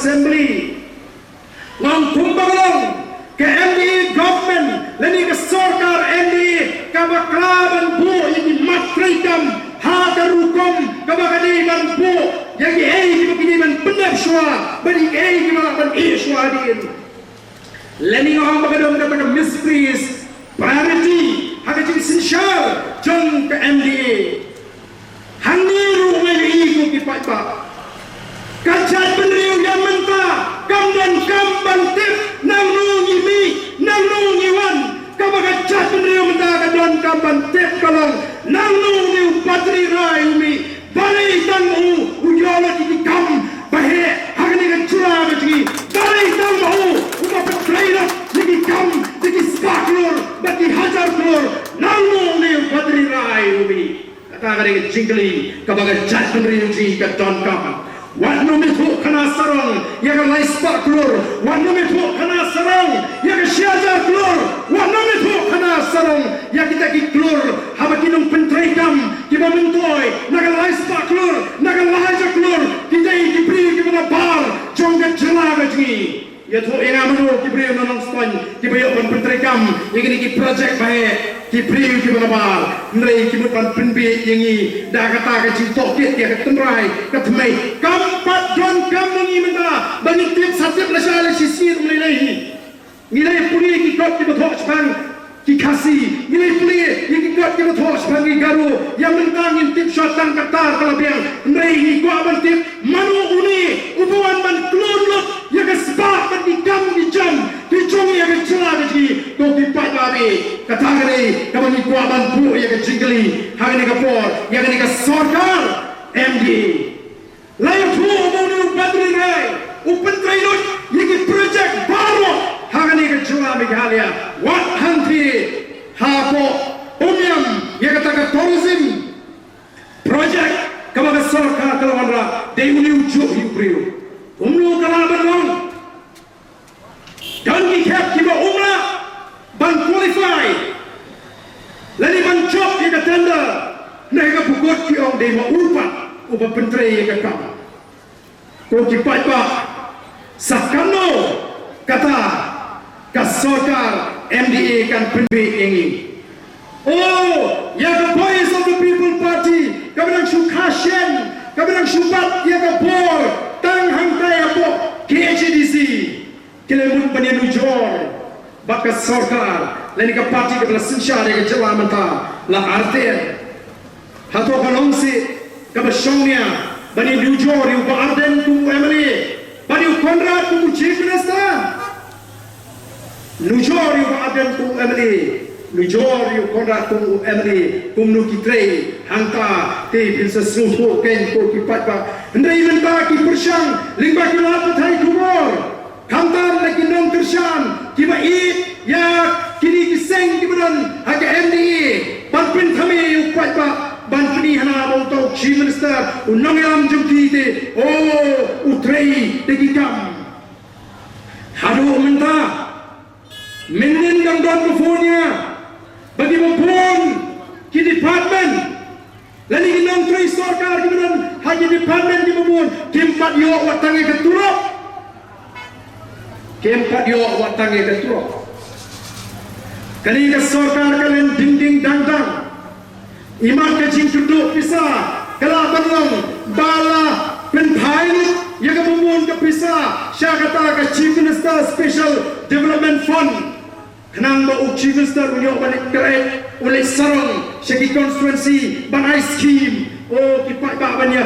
Assembly. Nga ong kumba ka long, ka M D A government lane ka sorkar M D A ka bakla ban buh ïa ki mat treikam ha ka rukom kaba ka dei ban buh ïa kiei kiba ki dei ban pyndep shuwa bad ïa kiei kiba lah ban ïeh shuwa hadien. Lane nga ong ba ka don kata ka misplaced priority ha ka jingsynshar jong ka M D A. Hangne ruh nga ïohi ko ki paidbah, ka jaitbynriew ïa mynta kam donkam ban tip nangno ngi mih, nangno ngi wan. Kaba ka jaitbynriew mynta ka donkam ban tip ka long nangno une u Badri Rai u mih. Balei tang ma u u ïoh lut ïa ki kam ba heh ha kane ka jylla ka jong ngi? Balei tang ma u uba pyntrei lut ïa ki kam da ki spah klur bad ki hajar klur? Nangno une u Badri Rai u mih? Kata ka dei ka jingkylli kaba ka jaitbynriew jong ngi ka donkam. Wat nym ithuh khana sarong ïa ka lai spah klur, wat nym ithuh khana sarong ïa ka shi hajar klur, wat nym ithuh khana sarong ïa kita ki klur haba ki nongpyntreikam kiba myntoi na ka lai spah klur, na ka lai hajar klur, ki dei ki briew kiba nabar jong ka jylla ka jong ngi. Ïathuh ïa nga mano ki briew na Nongstoiñ kiba ïoh ban pyntreikam ïa kine ki projek ba heh, ki briew kiba nabar. Hynrei ki mut ban pynbieit ïa ngi da kata ka jingtohkit ïa ka tynrai ka thymmei. Kam pat donkam ma ngi mynta ba ngin tip sa tip lashai lashisien, ym lei lei hi. Ngi la pule ïa ki kot kiba thoh shaphang ki Khasi, ngi la pule ïa ki kot kiba thoh shaphang ki Garo. Ïa mynta ngin tip shwa tang ka tar ka la biang. Hynrei ngi kwah ban tip mano une uba wan ban klun lut ïa ka spah bad ki kam ki jam ki jong ngi ha ka jylla ka jong ngi. Ko ki paidbah, kata ka dei kaba ngi kwah ban buh ïa ka jingkylli ha kane ka por ïa kane ka sorkar M D A. La ïathuh ba une u Badri Rai u pyntrei lut ïa ki projek baroh ha kane ka jylla Meghalaya. Wat hangtei hapoh Umiam ïa kata ka tourism projek kaba ka sorkar ka la wanrah, dei une u juh hi u briew. Kumno ka lah ban long? Don ki khep kiba um lah ban qualify lane ban jop ïa ka tender, na ka pukot ki ong dei ma u pat uba pyntrei ïa ka kam. Ko ki paidbah, sa kano kata ka sorkar M D A kan pynbieit ïa ngi? Oh, ïa ka Voice of the People Party kaba dang shu kha shen, kaba dang shu bat ïa ka bor tang hangtai hapoh K H A D C, ki la mut ban ïanujor bad ka sorkar lane ka party kaba la synshar ïa ka jylla mynta, la Ardent. Hato ka long seh kaba shongnia ban ïanujor ïa u Bah Ardent kum u M L A bad ïa u Conrad kum u Chief Minister? Nujor ïa u Bah Ardent kum u M L A, nujor ïa u Conrad kum u M L A, kumno ki trei hangta te phin sa sngewthuh kein ko ki paidbah. Hynrei mynta ki pyrshang lyngba ki lad pathai khubor, khamtam na ki nongkyrshan kiba ïeit ïa kine ki seng kiba don ha ka M D A ban pynthame ïa u paidbah, ban pyni hana ba uta u Chief Minister u nongïalam jong ki te, oh, u trei da ki kam. Haduh mynta mynnin dang don ba bun ïa ba kiba bun ki department lane ki nongtrei sorkar kiba don ha ki department kiba bun kim pat ïoh wat tang ïa ka tulop. Kim pat ïoh wat tang ïa ka tulop. Kane ka sorkar ka len ding ding dang dang. Imat ka jingkyrduh pisa ka la ban long ba la pynphai lut ïa ka bun ka pisa sha kata ka Chief Minister Special Development Fund. Khnang ba u Chief Minister u ïoh ban leit kren, u leit sarong sha ki constituency ban ai scheme. Oh, ki paidbah ban ïa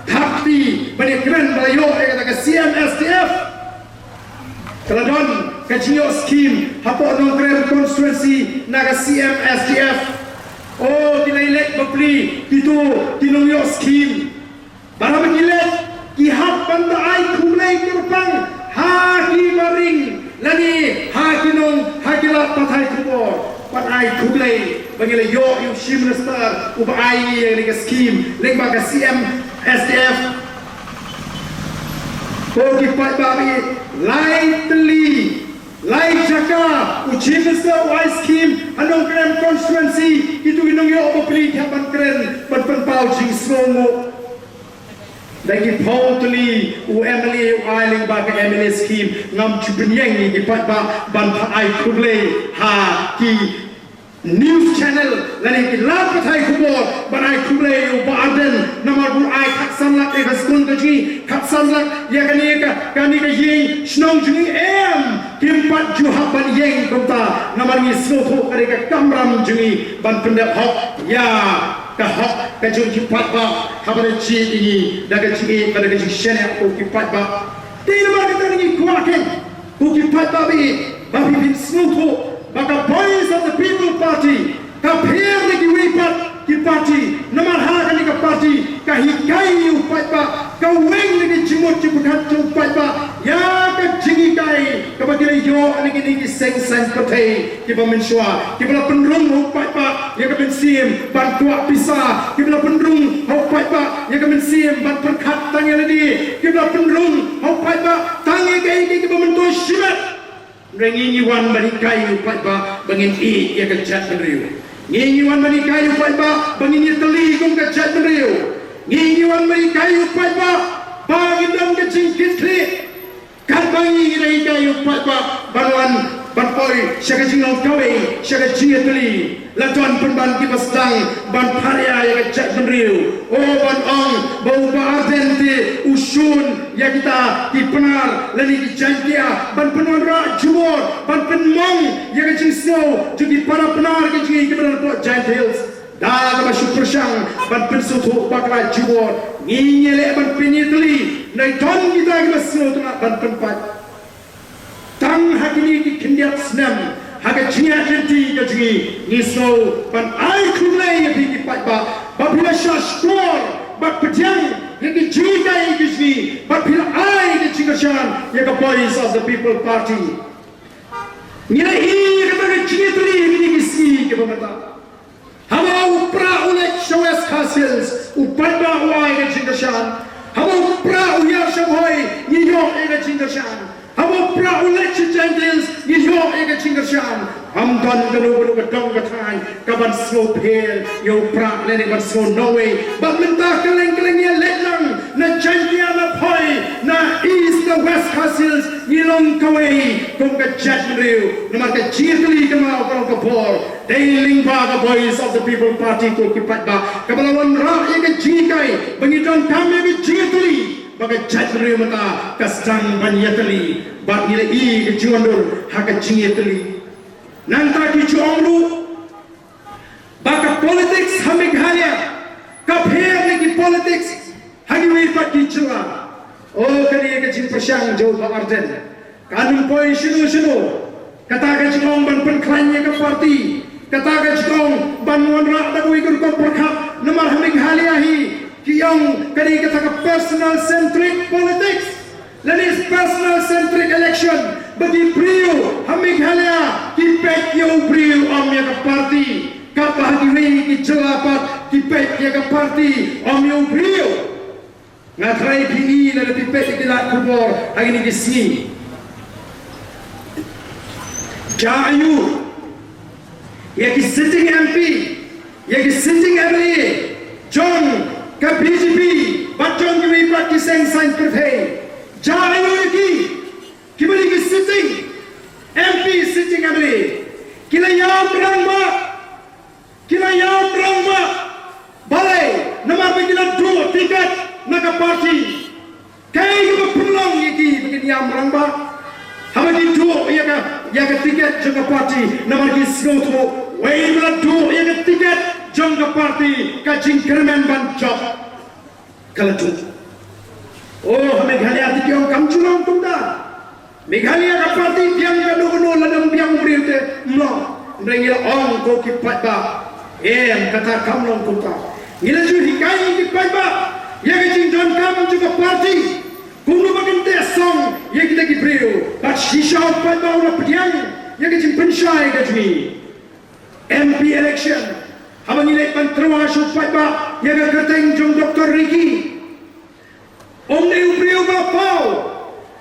thap kti ban ïa kren ba la ïoh ïa kata ka C M S D F. Ka la don ka jingïoh scheme hapoh Nongkrem constituency na ka C M S D F. Oh, ki la ïaleh bapli kito ki nongïoh scheme. Ba haba ki leit ki hap ban da ai khublei kyrpang ha ki bahaïing lane ha ki nong, ha ki lad pathai khubor, ban ai khublei ba ngi la ïoh ïa u Chief Minister uba ai ïa kane ka scheme lyngba ka C M S D F. Ko ki paidbah, lai tylli lai jaka u Chief Minister u ai scheme ha Nongkrem constituency, kito ki nongïoh bapli ki hap ban kren ban pynpaw jingsngewnguh. Da ki phew tylli u MLA u ai lyngba ka MLA scheme, ngam ju pynïeng ïa ki paidbah ban phah ai khublei ha ki news channel lane ki lad pathai khubor ban ai khublei ïa u Bah Ardent namar ba u ai khatsan lak ïa ka skul ka jong ngi, khatsan lak ïa kane ka, kane ka ïing shnong jong ngi. Em, kim pat ju hap ban ïeng kumta namar ngi sngewthuh ka dei ka kamram jong ngi ban pyndep hok ïa ka hok ka jong ki paidbah haba la jied ïa ngi da ka jingïeit bad da ka jingshaniah ko ki paidbah. Te namar kata ngi kwah ken ko ki paidbah ba ïeit ba phi phin sngewthuh ba ka Voice of the People Party ka pher na kiwei pat ki party namar ha kane ka party ka hikai ïa u paidbah, ka weng na ki jingmut jingpyrkhat jong u paidbah ïa ka jinghikai kaba ki la ïoh na kine ki seng saiñ pyrthei kiba mynshuwa, kiba la pynrung ha u paidbah ïa ka mynsiem ban kwah pisa, kiba la pynrung ha u paidbah ïa ka mynsiem ban pyrkhat tang ïa lade, kiba la pynrung ha u paidbah tang ïa kaei kaei kaba myntoi shimet. Hynrei ngi ngi wan ban hikai ïa u paidbah ba ngin ïeit ïa ka jaitbynriew. Ngi ngi wan ban hikai ïa u paidbah ba ngin ïatylli kum ka jaitbynriew. Ngi ngi wan ban hikai ïa u paidbah ba ngin don ka jingkitkhlieh. Katba ngi ngi la hikai ïa u paidbah ban wan ban poi sha ka jinglong kawei, sha ka jingïatylli. La don pynban kiba sdang ban pharia ïa ka jaitbynriew. O ban ong ba u Bah Ardent te u shun ïa kita ki Pnar lane ki Jaiñtia ban pynwanrah jubor, ban pynmong ïa ka jingsngew jong ki para Pnar ka jong ngi kiba don hapoh Jaintia Hills. Da kaba shu pyrshang ban pynsngewthuh bakla jubor, ngi ngi leh ban pynïatylli, nai don kita kiba sngewtynnat ban pynpait. Tang ha kine ki khyndiat snem ha ka jingïaid lynti ka jong ngi, ngi sngew ban ai khublei ïa phi ki paidbah ba phi la shah shkor bad pdiang ïa ki jinghikai ka jong ngi bad phi la ai ka jingkyrshan ïa ka Voice of the People Party. Ngi la ïohi ïa kata ka jingïatylli ha kine ki sngi kiba mynta. Haba u Prah u leit sha West Khasi Hills, u paidbah u ai ka jingkyrshan. Haba u Prah u hiar sha Bhoi, ngi ïoh ïa ka jingkyrshan. Haba u Prah u leit sha Jaintia Hills, ngi ïoh ïa ka jingkyrshan. Ym don kano kano ka dong ka thaiñ kaban sngewpher ïa u Prah lane ban sngew nongwei. Bad mynta kylleng kylleng ïa leit lang na Jaintia, na Bhoi, na East, na West Khasi Hills, ngi long kawei kum ka jaitbynriew. Namar ka jingïatylli ka mraw ka long ka bor. Dei lyngba ka Voice of the People Party ko ki paidbah kaba la wanrah ïa ka jinghikai ba ngi donkam ïa ka jingïatylli ba ka jaitbynriew mynta ka sdang ban ïatylli bad ngi la ïohi ka jingwandur ha ka jingïatylli. Nangta ki ju ong ruh ba ka politics ha Meghalaya ka pher na ki politics ha kiwei pat ki jylla. O, kane ka jingpyrshang jong u Bah Ardent. Kan ym poi shano shano. Kata ka jingong ban pynkhlaiñ ïa ka party. Kata ka jingong ban wanrah da kawei ka rukom pyrkhat. Namar ha Meghalaya hi ki ong ka dei kata ka personal centric politics. Lane personal centric election. Ba ki briew ha Meghalaya ki peit ïa u briew ym ïa ka party. Katba ha kiwei ki jylla pat ki peit ïa ka party ym ïa u briew. Nga tharai phi i lada phi peit ïa ki lad khubor ha kine ki sngi. Jia aiu ïa ki sitting M P, ïa ki sitting M L A jong ka B J P bad jong kiwei pat ki seng saiñ pyrthei. Jia aiu ïa ki, kiba dei ki sitting M P, sitting M L A, ki la ïam rangbah. Ki la ïam rangbah. Balei? Namar ba ki la duh tiket na ka party. Kaei kaba pynlong ïa ki ba kin ïam rangbah? Haba ki duh ïa ka, ïa ka tiket jong ka party namar ki sngewthuh wei ba la duh ïa ka tiket jong ka party ka jingkyrmen ban jop ka la duh. O, ha Meghalaya te ki ong kam ju long kumta. Meghalaya ka party biang kano kano, lada ym biang u briew te ym long. Hynrei ngi la ong ko ki paidbah, em, kata kam long kumta. Ngi la ju hikai ïa ki paidbah ïa ka jingdonkam jong ka party. Kumno ba kin teh song ïa kita ki briew. Bad shisha u paidbah u la pdiang ïa ka jingpynshai ka jong ngi. M P election. Haba ngi leit ban tyrwa sha u paidbah ïa ka kyrteng jong Doctor Ricky. Um dei u briew ba paw.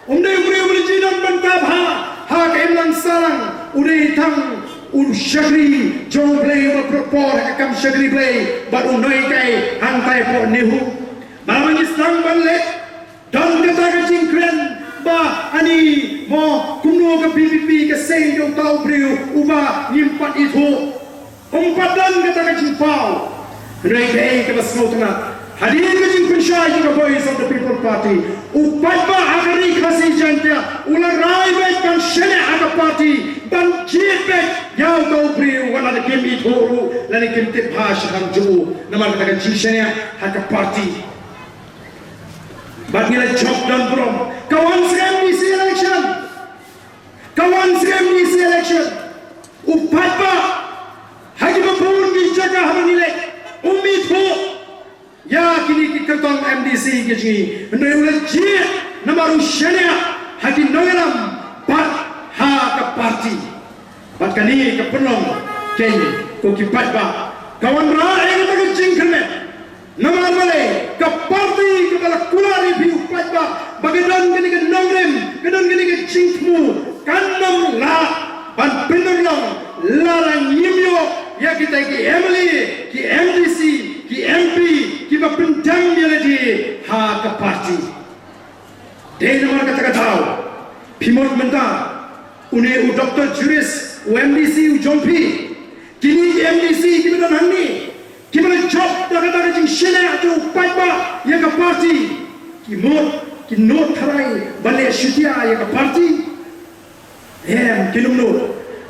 Um dei u briew ba la ju don bynta bha ha ka imlang sahlang. U dei tang u shakri jong U Blei uba pyndonkam ha ka kam shakri Blei bad u nonghikai hangtai hapoh NEHU. Ba ma ngi sdang ban leh, don kata ka jingkren ba ani mo kumno ka VPP ka sei ïa uta u briew uba ngim pat ithuh. Um pat don kata ka jingpaw. Hynrei kaei kaba sngewtynnat, hadien ka jingpynshai jong ka Voice of the People Party, u paidbah ha ka Ri Khasi Jaiñtia u la rai beit ban shaniah ha ka party, ban jied beit ïa uta u briew wat la kim ithuh ruh lane kim tip bha shaphang jong u namar kata ka jingshaniah ha ka party. Bad ngi la jop don burom. Ka wan sha ka MDC election. Ka wan sha ka MDC election. U paidbah ha kiba bun ki jaka haba ngi leit, um ithuh ïa kine ki kyrtong MDC ki jong ngi. Hynrei u la jied namar u shaniah ha ki nongïalam bad ha ka party. Bad kane ka pynlong kein ko ki paidbah. Ka wanrah ïa kata ka jingkyrmen. Namar balei ka party kaba la kular ïa phi u paidbah ba ka don kane ka nongrim, ka don kane ka jingthmu, kan ym lah ban pynlong lada ngim ïoh ïa kita ki MLA, ki MDC, ki MP kiba pyndem ïa lade ha ka party. Dei namar kata ka daw phi mut mynta une u Doctor Juris, u MDC u jong phi, kine ki MDC kiba don hangne kiba la jop da kata ka jingshaniah jong u paidbah ïa ka party, ki mut, ki nud tharai ban leh shutia ïa ka party? Em, kin ym nud.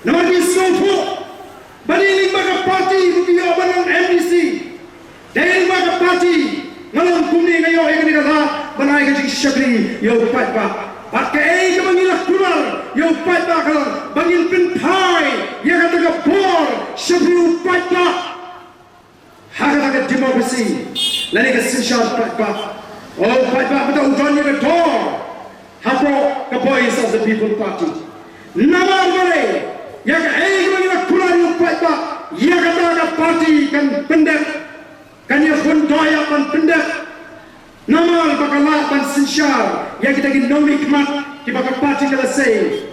Namar ki sngewthuh ba dei lyngba ka party ba ki ïoh ban long MDC. Dei lyngba ka party nga long kumne, nga ïoh ïa kane ka lad ban ai ka jingshakri ïa u paidbah. Bad kaei kaba ngi la kular ïa u paidbah ka long ba ngin pynphai ïa kata ka bor sha phi u paidbah. Ha kata ka democracy lane ka synshar paidbah, u paidbah mynta u don ïa ka dor hapoh ka Voice of the People Party. Namar balei? Ïa kaei kaba ngi la kular ïa u paidbah, ïa kata ka party kan pyndep, kan ïakhun doh ïa ban pyndep. Namar ba ka lah ban synshar ïa kita ki nongmihkhmat kiba ka party ka la sei,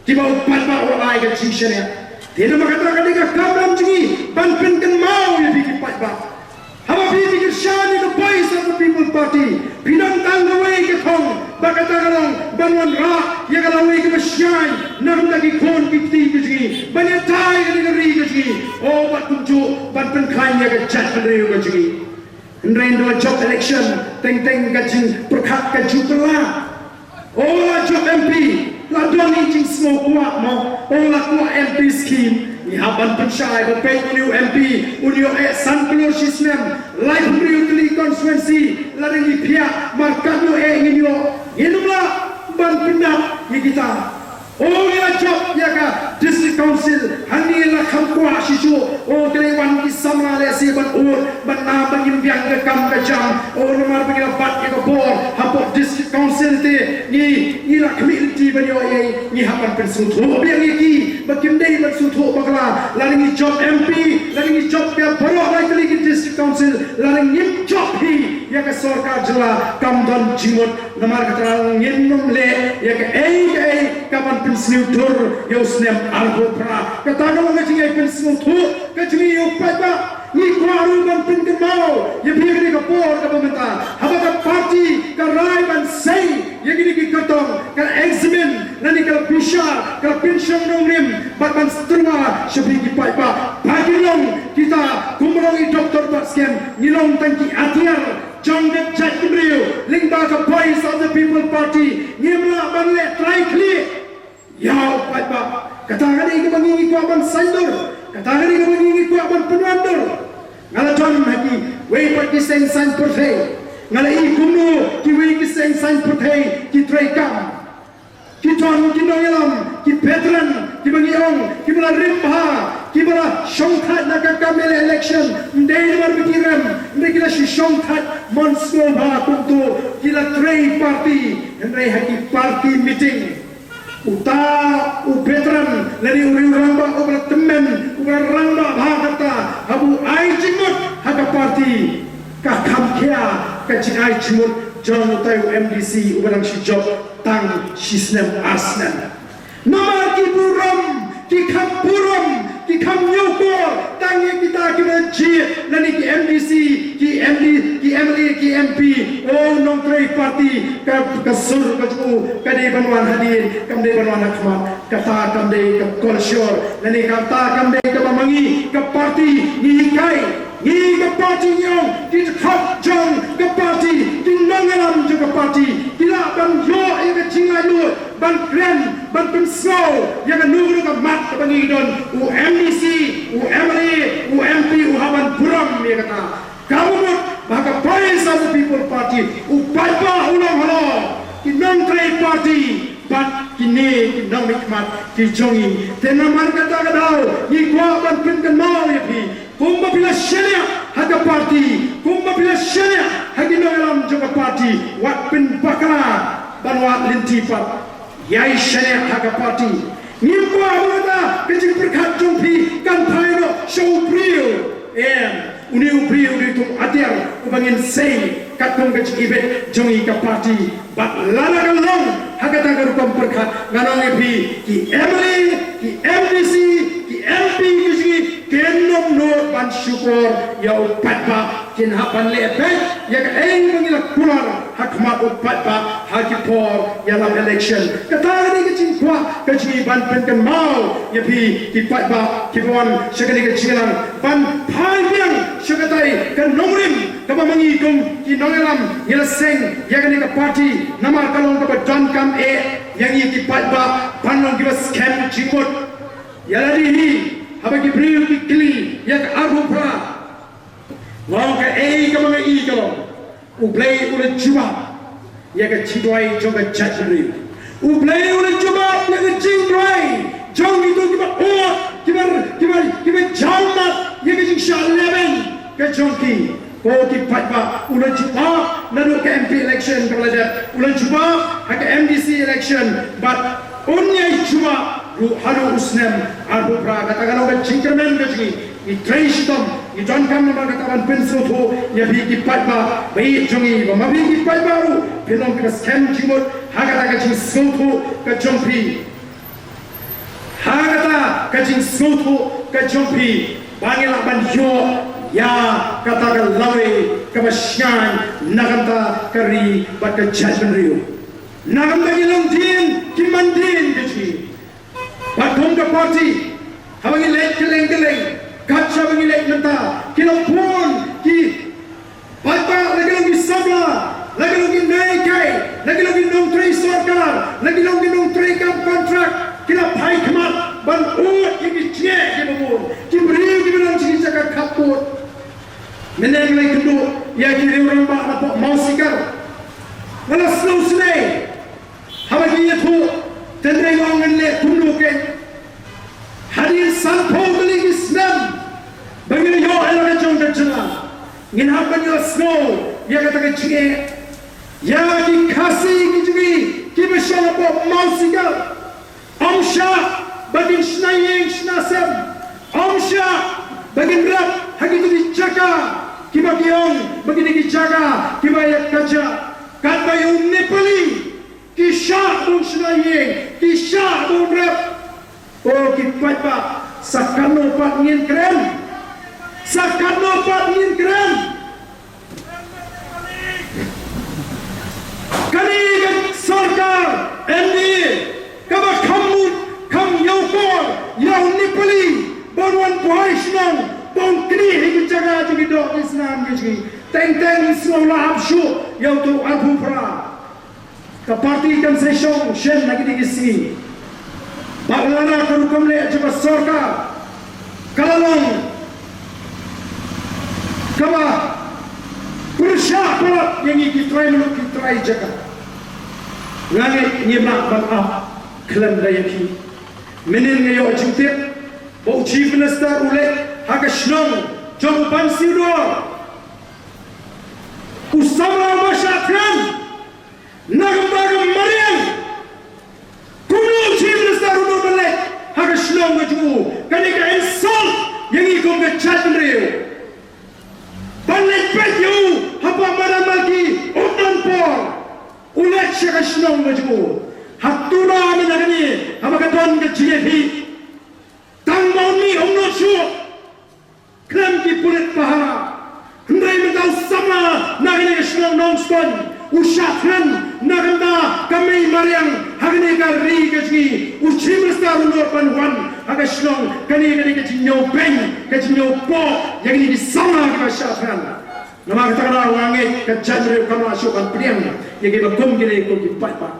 kiba u paidbah u la ai ka jingshaniah. Te namar kata ka dei ka kamram jong ngi ban pynkynmaw ïa phi ki paidbah. Haba phi phi kyrshan ïa ka Voice of the People Party, phi don tang kawei ka thong, ba kata ka long ban wanrah ïa ka lawei kaba shai na ka bynta ki khun ki kti ki jong ngi, ban ïada ïa ka ri ka jong ngi. O, bad kumjuh ban pynkhlaiñ ïa ka jaitbynriew ka jong ngi. Hynrei ynda la jop election, teng teng ka jingpyrkhat ka ju kylla. O la jop MP, la don i jingsngewkwah mo. O la kwah MP scheme, ngi hap ban pynshai ba peit une u MP un ïoh eh san klur shi snem, laiphew hynriew tylli constituency, lada ngi phiah markat ïoh eh ngin ïoh. Ngin ym lah ban pyndap ïa kita. O ngi la jop ïa ka District Council, hangne la kham kwah shisha. O te lei wan ki samla lehse ban ur, ban nam, ban im biang ka kam ka jam. O namar ba ngi la bat ïa ka bor hapoh District Council te ngi, ngi la khmih lynti ban ïoh ei, ngi hap ban pynsngewthuh biang ïa ki ba kim dei ban sngewthuh bakla. Lada ngi jop MP, lada ngi jop ïa baroh lai tylli ki District Council, lada ngim jop hi ïa ka sorkar jylla kam don jingmut. Namar kata ngin ym leh ïa kaei kaei ka ban pynsniew dur ïa u snem arphew phra. Kata ka long ka jingïai pynsngewthuh ka jong ngi ïa u paidbah. Ngi kwah ruh ban pynkynmaw ïa phi ha kane ka por kaba mynta, haba ka party ka rai ban sei ïa kine ki kyrtong, ka la examine lane ka la bishar, ka la pynshong nongrim bad ban sngewthuh sha phi ki paidbah ba kin long kita kum ba long i Doctor Batskhem, ngi long tang ki atiar jong ka jaitbynriew. Lyngba ka Voice of the People Party ngim lah ban leh trai khlieh ïa u paidbah. Kata ka dei kaba ngi, ngi kwah ban saiñdur, kata ka dei kaba ngi, ngi kwah ban pynwandur. Nga la don ha kiwei pat ki seng saiñ pyrthei, nga la ïohi kumno kiwei ki seng saiñ pyrthei ki trei kam. Ki don ki nongïalam, ki veteran, kiba ngi ong kiba la rim bha, kiba la shongthait na ka kam election. Ym dei namar ba ki rem, ym dei, ki la shu shongthait mon sngewbha kumto, ki la trei party. Hynrei ha ki party meeting, uta u veteran lane u rangbah uba la tymmen, uba la rangbah bha kata, haba u ai jingmut ha ka party, ka kham khia ka jingai jingmut jong utai u MDC uba dang shu jop tang shi snem ar snem. Namar ki burom, ki kham burom, Ki kham ñiewkor tang ïa kita kiba jied lane ki M D C, ki M D, ki M L A, ki M P. O nongtrei party, ka, ka sur ka jong u ka dei ban wan hadien, kam dei ban wan ha khmat. Kata kam dei ka kolshor lane kata kam dei kaba ma ngi ka party ngi hikai. Ngi ka party ngi ong ki dkhot jong ka party, ki nongïalam jong ka party ki lah ban ïoh ïa ka jinglaitluid ban kren, ban pynsngew ïa kano kano ka mat kaba ngi don, u M D C, u M L A, u M P, u hap ban burom ïa kata. Ka mut ba ka Voice of the People Party, u paidbah u long halor, ki nongtrei party bad kine ki nongmihkhmat ki jong ngi. Te namar kata ka daw ngi kwah ban pynkynmaw ïa phi, kumba phi la shaniah ha ka party, kumba phi la shaniah ha ki nongïalam jong ka party, wat pynbakla ban wad lynti pat. Ïai shaniah ha ka party. Ngim kwah ba kata ka jingpyrkhat jong phi kan phai noh sha u briew. Em, une u briew u dei uto u atiar uba ngin sei katkum ka jingibit jong ngi ka party. Bad lada ka long ha kata ka rukom pyrkhat, ngan ong ïa phi, ki M L A, ki M D C, ki M P ki jong ngi kin ym nud ban shukor ïa u paidbah. Kin hap ban leh beit ïa kaei ba ngi la kular ha khmat u paidbah ha ki por ïalam election. Kata ka dei ka jingkwah ka jong ngi ban pynkynmaw ïa phi ki paidbah kiba wan sha kane ka jingïalang, ban phai biang sha katai ka nongrim kaba ma ngi kum ki nongïalam ngi la seng ïa kane ka party namar ka long kaba donkam eh ïa ngi ki paidbah ban long kiba skhem jingmut. Ïa lade hi, haba ki briew ki kylli ïa ka arphew phra, nga ong kaei kaba nga i ka long, U Blei u la jubab ïa ka jingduwai jong ka jaitbynriew. U Blei u la jubab ïa ka jingduwai jong kito kiba ud, kiba, kiba, kiba jaw mat ïa ka jingshah lehbeiñ ka jong ki. Ko ki paidbah, u la jubab naduh ka M P election kaba la dep, u la jubab ha ka M D C election, bad un ïai jubab ruh haduh u snem arphew phra. Kata ka long ka jingkyrmen ka jong ngi. Ngi trei shitom, ngi donkam namar kata ban pynsngewthuh ïa phi ki paidbah ba ïeit jong ngi, ba ma phi ki paidbah ruh phin long kiba skhem jingmut ha kata ka jingsngewthuh ka jong phi. Ha kata ka jingsngewthuh ka jong phi ba ngi lah ban ïoh ïa kata ka lawei kaba shngaiñ na ka bynta ka ri bad ka jaitbynriew. Na ka bynta ki longdien ki mandien ka jong ngi. Bad kum ka party, haba ngi leit kylleng kylleng, kat shaba ngi leit mynta, ki la bun ki paidbah, la ki long ki samla, la ki long ki nonghikai, la ki long ki nongtrei sorkar, la ki long ki nongtrei kam kontrak, ki la phai khmat ban ud ïa ki jingeh kiba bun, ki briew kiba don sha ki jaka khappud. Mynne ngi la ïakynduh ïa ki riew rangbah napoh Mawsikar. Nga la sngewsynei haba ki ïathuh, tynrai nga ong ngan leh kumno kein. Hadien sanphew tylli ki snem ba ngin ïoh ïa la ka jong ka jylla, ngin hap ban ïohsngew ïa kata ka jingeh. Ïa ki Khasi ki jong ngi kiba shong hapoh Mawsikar, ym shah ba kin shna ïing shna sem, ym shah ba kin rep ha kito ki jaka kiba ki ong ba kine ki jaka kiba ïa kajia. Katba ïa u Nepali ki shah ban shna ïing, ki shah ban rep. O ki paidbah, sa katno pat ngin kren? Sa katno pat ngin kren? Kane ka sorkar M D A kaba kham mut kham ïawkor ïa u Nepali ban wan buhai shnong, ban knieh ïa ki jaka jong ki doh ki snam ki jong ngi. Teng teng sngewlah hap shuh ïa uto u arphew phra. Ka party kan sa shong shen ha kine ki sngi. Bad lada ka rukom leh jong ka sorkar ka la long kaba pyrshah palat ïa ngi ki trai muluk ki trai jaka, nga ngeit ngim lah ban ap khlem da ïa phi. Mynnin nga ïoh jingtip ba u Chief Minister u leit ha ka shnong jong u Ban Siewdor, u samla uba shah kren na ka bynta ka mariang. Kumno u Chief Minister u dei ban leit ha ka shnong ka jong u? Kane ka insult ïa ngi kum ka jaitbynriew. Ban leit peit ïa u hapoh Madan Malki, um don por u leit sha ka shnong ka jong u. Hato ba mynta kane haba ka don ka jingïakhih, tang ba un mih un Kon, u shah thngan na ka bynta ka mei mariang ha kane ka ri ka jong ngi. U Chief Minister u nud ban wan ha ka shnong. Kane, kane ka jingñiewbeiñ, ka jingñiewpoh ïa kine ki samla kiba shah thngan. Namar kata ka daw nga ngeit ka jaitbynriew kam lah shuh ban pdiang ïa kiba kum kine, ko ki paidbah.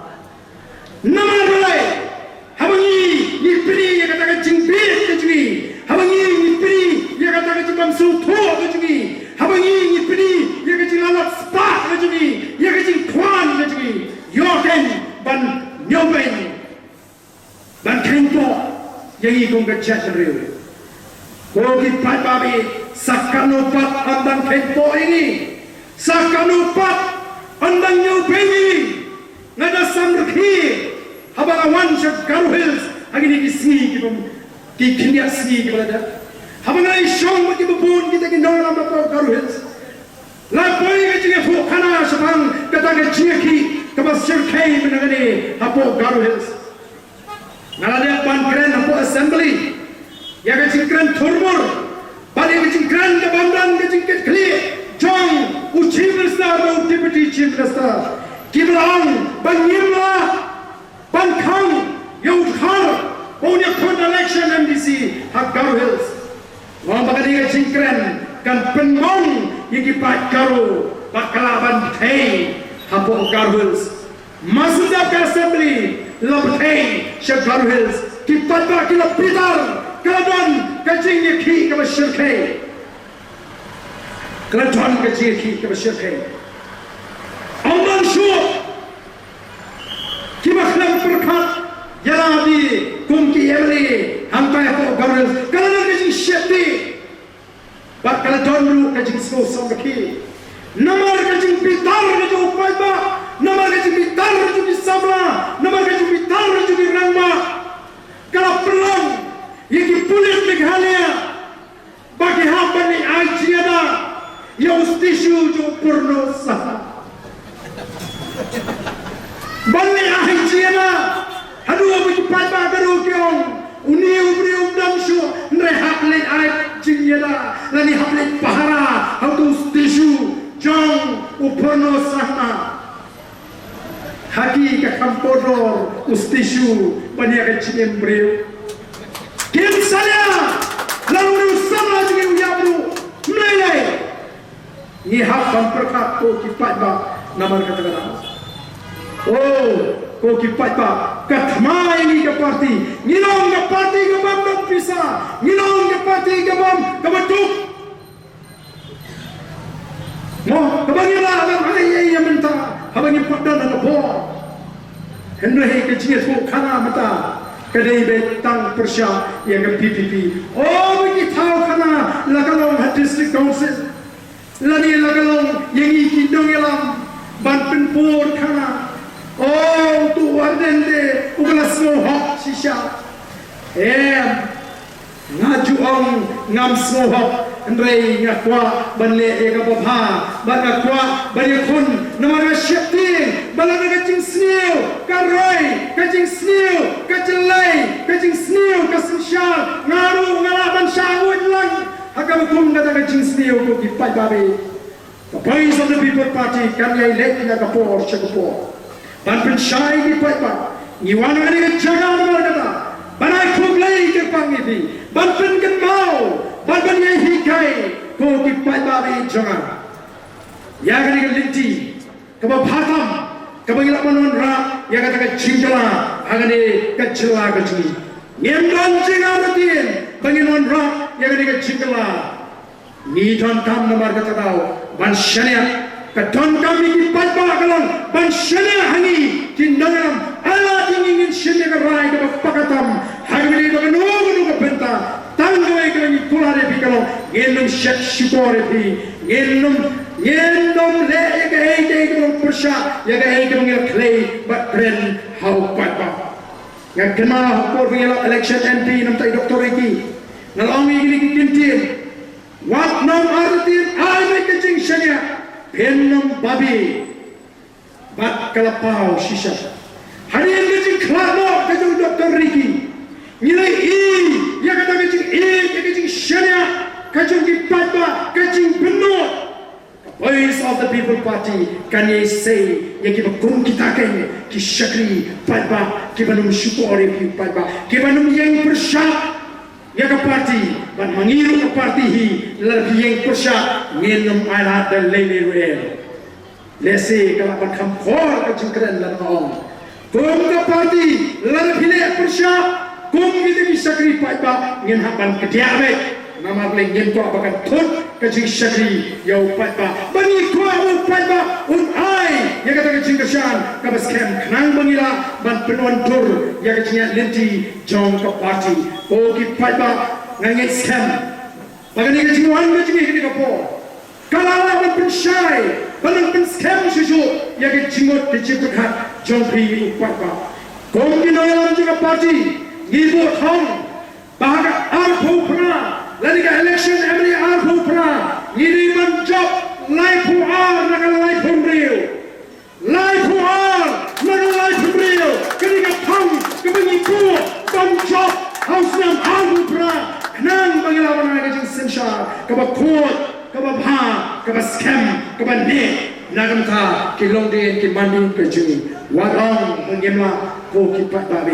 Namar balei? Haba ngi, ngi pdiang ïa kata ka jingbit ka jong ngi, haba ngi, ngi pdiang ïa kata ka jingbym sngewthuh ka jong ngi, haba ngi, ngi pdiang ïa ka jinglalat spah ka jong ngi, ïa ka jingkhwan ka jong ngi, ïoh kein ban ñiewbeiñ, ban kheiñpoh ïa ngi kum ka jaitbynriew. Ko ki paidbah, sa katno pat yn dang kheiñpoh ïa ngi, sa katno pat yn dang ñiewbeiñ ïa ngi. Nga da sam rkhie haba nga wan sha Garo Hills ha kine ki sngi kiba, ki khyndiat sngi kiba la dep. Haba nga ïashong bad kiba bun kita ki nongïalam hapoh Garo Hills, la poi ka jingïathuhkhana shaphang kata ka jingïakhih kaba shyrkhei mynta kane hapoh Garo Hills. Nga la dep ban kren hapoh Assembly ïa ka jingkren thurmur bad ïa ka jingkren ka bym don ka jingkitkhlieh jong u Chief Minister bad u Deputy Chief Minister, kiba la ong ba ngim lah ban khang ïa u Dkhar ba un ïakhun election MDC ha Garo Hills. Nga ong ba kane ka jingkren kan pynbang ïa ki paid Garo bad ka lah ban thei hapoh Garo Hills. Mar shu dep ka Assembly la pynthei sha Garo Hills, ki paidbah ki la bitar, ka la don ka jingïakhih kaba shyrkhei. Ka la don ka jingïakhih kaba shyrkhei. Ym don shuh kiba khlem pyrkhat ïa lade kum ki MLA hangtai hapoh Garo Hills. Ka la don ka jingsheptieng. Bad ka la don ruh ka jingsngewsynei. Namar ka jingbitar ka jong u paidbah, namar ka jingbitar ka jong ki samla, namar ka jingbitar ka jong ki rangbah, ka la pynlong ïa ki pulit Meghalaya ba ki hap ban leit ai jingïada ïa u statue jong u Purno Sangma. Ban leit ai jingïada haduh ba ki paidbah Garo ki ong, une u briew um dam shuh, hynrei hap leit ai jingïada lane hap leit pahara ha uto u statue jong u Purno Sangma. Ha ki ka kham kordor u statue ban ïa ka jingim briew. Kim salia la une u samla jong ngi u ïap ruh. Mlei lei? Ngi hap ban pyrkhat ko ki paidbah namar kata ka daw. Oh, ko ki paidbah, ka thma ïa ngi ka party. Ngi long ka party ka bym don pisa. Ngi long ka party ka bym, kaba duk. Mo, kaba ngi lah ban ai ïa mynta haba ngi pat don ha ka bor. Hynrei ka jingïathuhkhana mynta ka dei beit tang pyrshah ïa ka VPP. O, ba ki thaw khana la ka long ha District Council. Lane la ka long ïa ngi ki nongïalam ban pynpur khana. O, uto u Ardent te u ba la sngew hok shisha. Em, nga ju ong ngam sngew hok, hynrei nga kwah ban leh ïa kaba bha, bad nga kwah ban ïakhun, namar nga sheptieng ba lada ka jingsniew ka roi, ka jingsniew ka jyllei, ka jingsniew ka synshar, nga ruh nga lah ban shah ngut lang ha kaba kum kata ka jingsniew, ko ki paidbah. Ka Voice of the People Party kan ïai leit na ka por sha ka por ban pynshai ki paidbah. Ngi wan ha kane ka jaka namar kata ban ai khublei kyrpang ïa phi, ban pynkynmaw, ban, ban ïai hikai, ko ki paidbah jong nga, ïa kane ka lynti kaba bha tam kaba ngi lah ban wanrah ïa kata ka jingkylla ha kane ka jylla ka jong ngi. Ngim don jingartatien ba ngin wanrah ïa kane ka jingkylla. Ngi donkam namar kata ka daw ban shaniah. Ka donkam ïa ki paidbah ka long ban shaniah ha ngi ki nongïalam. Ai lad ïa ngi ngin shim ïa ka rai kaba paka tam ha kaba ïadei bad kano kano ka bynta. Tang kawei kaba ngi kular ïa phi ka long ngin ym shet shukor ïa phi. Ngin ym, ngin ym leh ïa kaei kaei kaba pyrshah ïa kaei kaba ngi la khlei bad kren ha u paidbah. Nga kynmaw ha por ba ngi la election MP na ka bynta i Doctor Ricky, nga la ong ïa kine ki kyntien. Wat nym artatien, ai beit ka jingshaniah, phin nym babe. Bad ka la paw shisha. Hadien ka jingkhlad noh ka jong u Doctor Ricky, ngi la ïohi ïa kata ka jingïeit, ïa ka jingshaniah ka jong ki paidbah, ka jingbynnud. Ka Voice of the People party kan ïai sei ïa kiba kum kita kein ki shakri paidbah kiba nym shu por ïa ki paidbah kiba nym ïeng pyrshah ïa ka party. Bad ma ngi ruh ka party hi lada phi ïeng pyrshah ngin nym ailad da lei lei ruh. Lehse ka lah ban kham khor ka jingkren lada nga ong kum ka party lada phi leh pyrshah kum kita ki shakri paidbah ngin hap ban kdiah beit. Namar balei? Ngim kwah ba kan thut ka jingshakri ïa u paidbah. Ba ngi kwah ba u paidbah un ai ïa kata ka jingkyrshan kaba skhem khnang ba ngi lah ban pynwandur ïa ka jingïaid lynti jong ka party. Ko ki paidbah, nga ngeit skhem ba kane ka jingwan ka jong ngi kane ka por ka la lah ban pynshai, ban pynskhem shuh shuh ïa ka jingmut ka jingpyrkhat jong phi u paidbah. Kum ki nongïalam jong ka party ngi buh thong ba ha ka arphew phra, lane ka election M L A arphew phra, ngi dei ban jop laiphew ar na ka laiphew hynriew. Laiphew ar na ka laiphew hynriew, kane ka thong kaba ngi buh ban jop ha u snem arphew phra, khnang ba ngi lah ban ai ka jingsynshar kaba khuid, kaba bha, kaba skhem, kaba neh na ka bynta ki longdien ki mandien ka jong ngi. Wat ong ba ngim lah, ko ki paidbah,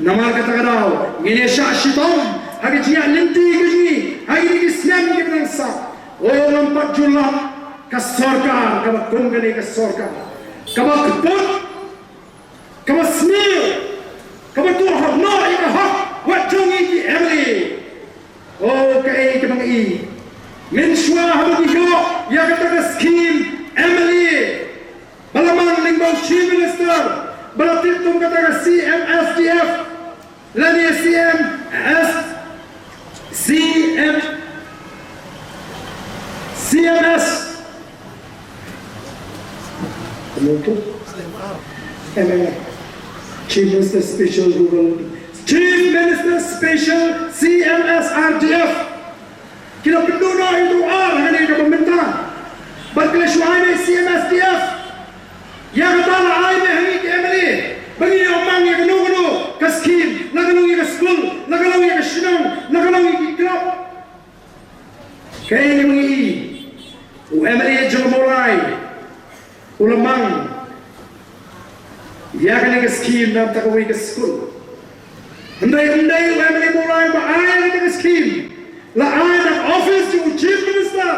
namar kata ka daw ngin ïa shah shitom ha ka jingïaid lynti ka jong ngi ha kine ki snem kiba dang sah. O, ngam pat ju lap ka sorkar kaba kum kane ka sorkar kaba kput, kaba sniew, kaba tuh hok noh ïa ka hok wat jong ngi ki M L A. O, kaei kaba ngi i mynshuwa haba ngi ïoh ïa kata ka skim M L A ba la mang lyngba u Chief Minister ba la tip kum kata ka C M S D F lane C M S, C M, C M S, M M R, Chief Minister Special Rural, Chief Minister Special C M S R D F. Ki la pynduh noh ïa uto ar ha kane kaba mynta. Bad ki la shu ai beit C M S D F. Ïa kata la ai beit ha ngi ki M L A ba ngin ïoh mang ïa kano kano ka skim, la ka long ïa ka skul, la ka long ïa ka shnong, la ka long ïa ki club. Kaei kaba ngi i, u M L A jong ka Mawlai u la mang ïa kane ka skim na kata kawei ka skul. Hynrei ym dei u M L A Mawlai ba ai ïa kata ka skim, la ai na ka office jong u Chief Minister.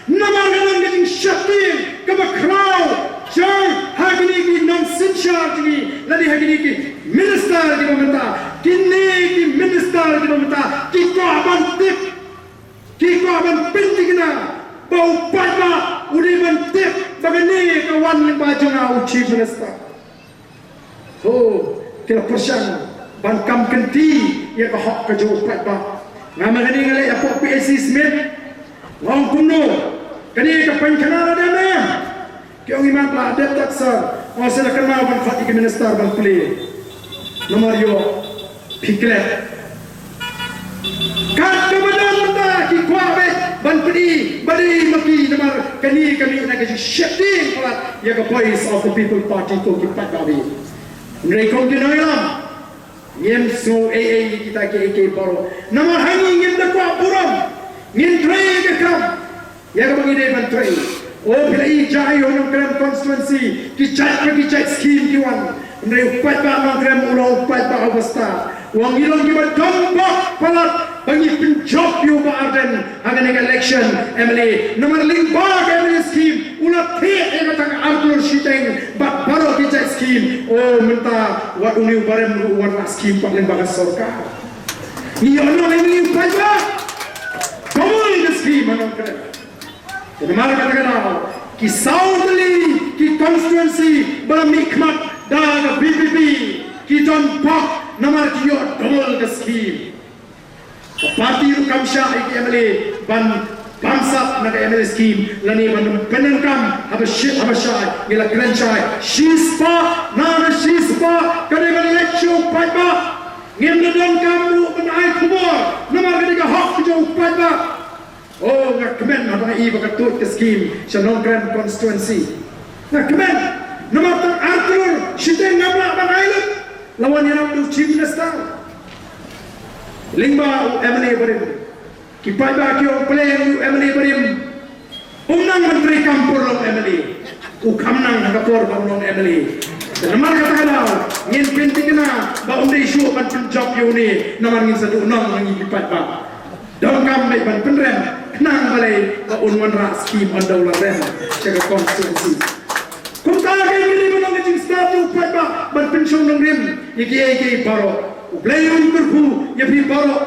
Namar ka long ka jingsheptieng kaba khraw jong ha kine ki nongsynshar jong ngi lane ha kine ki minister kiba mynta. Kine ki minister kiba mynta ki kwah ban tip, ki kwah ban pynthikna ba u paidbah u dei ban tip ba kane ka wan lyngba jong nga u Chief Minister. Ho, ki la pyrshang ban kam kynti ïa ka hok ka jong u paidbah. Nga ma kane nga leit hapoh P A C Smit. Nga ong kumno, kane ka pynkhana la dep ne em? Ki ong i mat la dep tat sir. Ong sa la kynmaw ban khot ïa ki minister ban plie. Namar ïoh phi klet. Kat kaba don mynta ki kwah beit ban pyni ba dei ma ki namar kane ka mih na ka jingsheptieng palat ïa ka Voice of the People Party ko ki paidbah. Hynrei kum ki nongïalam ngim sngew ei ei ïa kita kiei kiei baroh. Namar ha ngi ngim da kwah burom, ngin trei ïa ka kam ïa kaba ngi dei ban trei. O phi la i jai ha Nongkrem constituency ki jait pa ki jait skim ki wan. Hynrei u paidbah Nongkrem u long u paidbah uba stad. U ong ngi long kiba don bok palat ba ngi pynjop ïa u Bah Ardent ha kane ka election M L A. Namar lyngba ka M L A skim u la thied ïa kata ka ar klur shiteng bad baroh ki jait skim. O mynta wat une u Bah Ardent ruh u wan la skim pat lyngba ka sorkar. Ngi ïoh noh ïa u paidbah. Ka wan ka skim ha Nongkrem. Te namar kata ka daw ki saw tylli ki constituency ba la mihkhmat da ka V P P ki don bok namar ki ïoh double ka skim. Ka party ruh kam shah ïa ki M L A ban bamsap na ka M L A skim lane ban pyndonkam haba shit haba shai. Ngi la kren shai shispah na ka shispah ka dei ban leit sha u paidbah. Ngim da donkam ruh ban ai khubor namar ka dei ka hok ka jong u paidbah. O, nga kmen haba nga i ba ka tuid ka skim sha Nongkrem constituency. Nga kmen namar tang ar klur shiteng ngam lah ban ai lut. La wan ïarap da u Chief Minister lyngba u M L A barim. Ki paidbah ki ong pleng u M L A barim um nang ban trei kam pyrlong M L A. u kham nang ha ka por ba u long M L A. Namar kata ka daw ngin pynthikna ba um dei shuh ban pynjop ïa une, namar ngin sa duh nong na ngi ki paidbah. Donkam beit ban pynrem khnang balei ba un wanrah skim ynda u la rem sha ka constituency. Kumta ka ngi dei ban long ka jingstad ïa u paidbah ban pynshong nongrim ïa kiei kiei baroh. U Blei un kyrkhu ïa phi baroh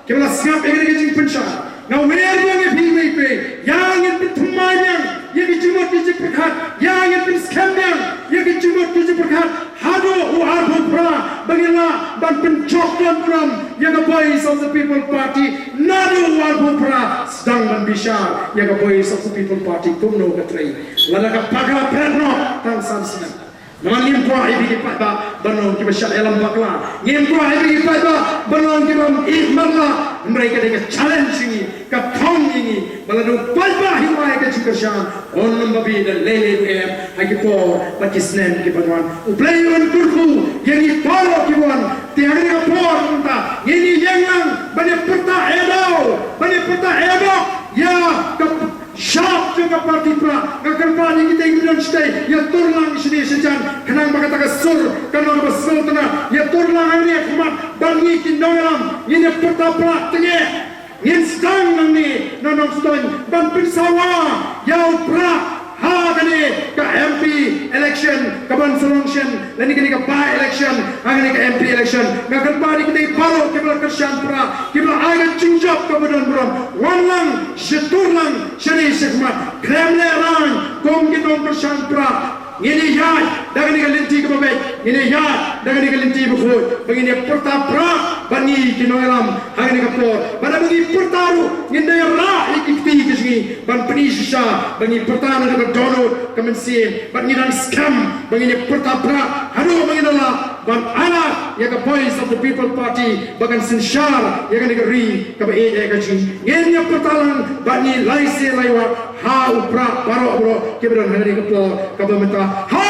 kiba la sngap ïa kane ka jingpynshai. Nga wer biang ïa phi, mei pei, ïa ngin pynthymmai biang ïa ki jingmut ki jingpyrkhat, ïa ngin pynskhem biang ïa ki jingmut ki jingpyrkhat haduh u arphew phra ba ngin lah ban pynjop don burom ïa ka Voice of the People Party. Naduh u arphew phra sdang ban bishar ïa ka Voice of the People Party kumno ka trei. Lada ka pakla pret noh tang san snem. Namar ngim kwah ïa phi ki paidbah ban long kiba shah ïalam bakla. Ngim kwah ïa phi ki paidbah ban long kiba ïeh marla. Hynrei ka dei ka challenge ïa ngi, ka thong ïa ngi ba lada u paidbah hi u ai ka jingkyrshan, un nym ba phi da lei lei ruh em ha ki por bad ki snem kiban wan. U Blei un kyrkhu ïa ngi baroh kiban wan. Te ha kane ka por mynta ngin ïeng lang ban ïa pyrta ïa daw, ban ïa pyrta ïa daw ïa ka shap jong ka party Prah. Nga kyrpad ïa kita kiba don shatei, ïa tur lang shane shajan khnang ba kata ka sur kan long kaba sngewtynnat. Ïa tur lang hangne ha khmat bad ngi ki nongïalam ngin ïa pyrta Prah tynge. Ngin sdang nangne na Nongstoiñ ban pynsawa ïa u Prah ha kane ka M P election kaban sa long shen lane kane ka by election ha kane ka M P election. Nga kyrpad ïa kita baroh kiba la kyrshan Prah, kiba la ai ka jingjop kaba don burom, wan lang, sha tur lang shane shakhmat. Khlem lehraiñ kum ki nongkyrshan Prah. Ngin ïaid da kane ka lynti kaba beit, ngin ïaid da kane ka lynti ba khuid ba ngin ïa pyrta Prah bad ngi ki nongïalam ha kane ka por. Bad haba ngi pyrta ruh ngin da ïa rah ïa ki kti ki jong ngi ban pyni shisha ba ngi pyrta naduh ka dohnud ka mynsiem, bad ngi dang skhem ba ngin ïa pyrta Prah haduh ba ngin da lah ban ailad ïa ka Voice of the People Party ba kan synshar ïa kane ka ri kaba ïeit ïa ka jong ngi. Ngin ïa pyrta lang bad ngi lai sien lai wat ha u Prah baroh baroh kiba don ha kane ka por kaba mynta. Ha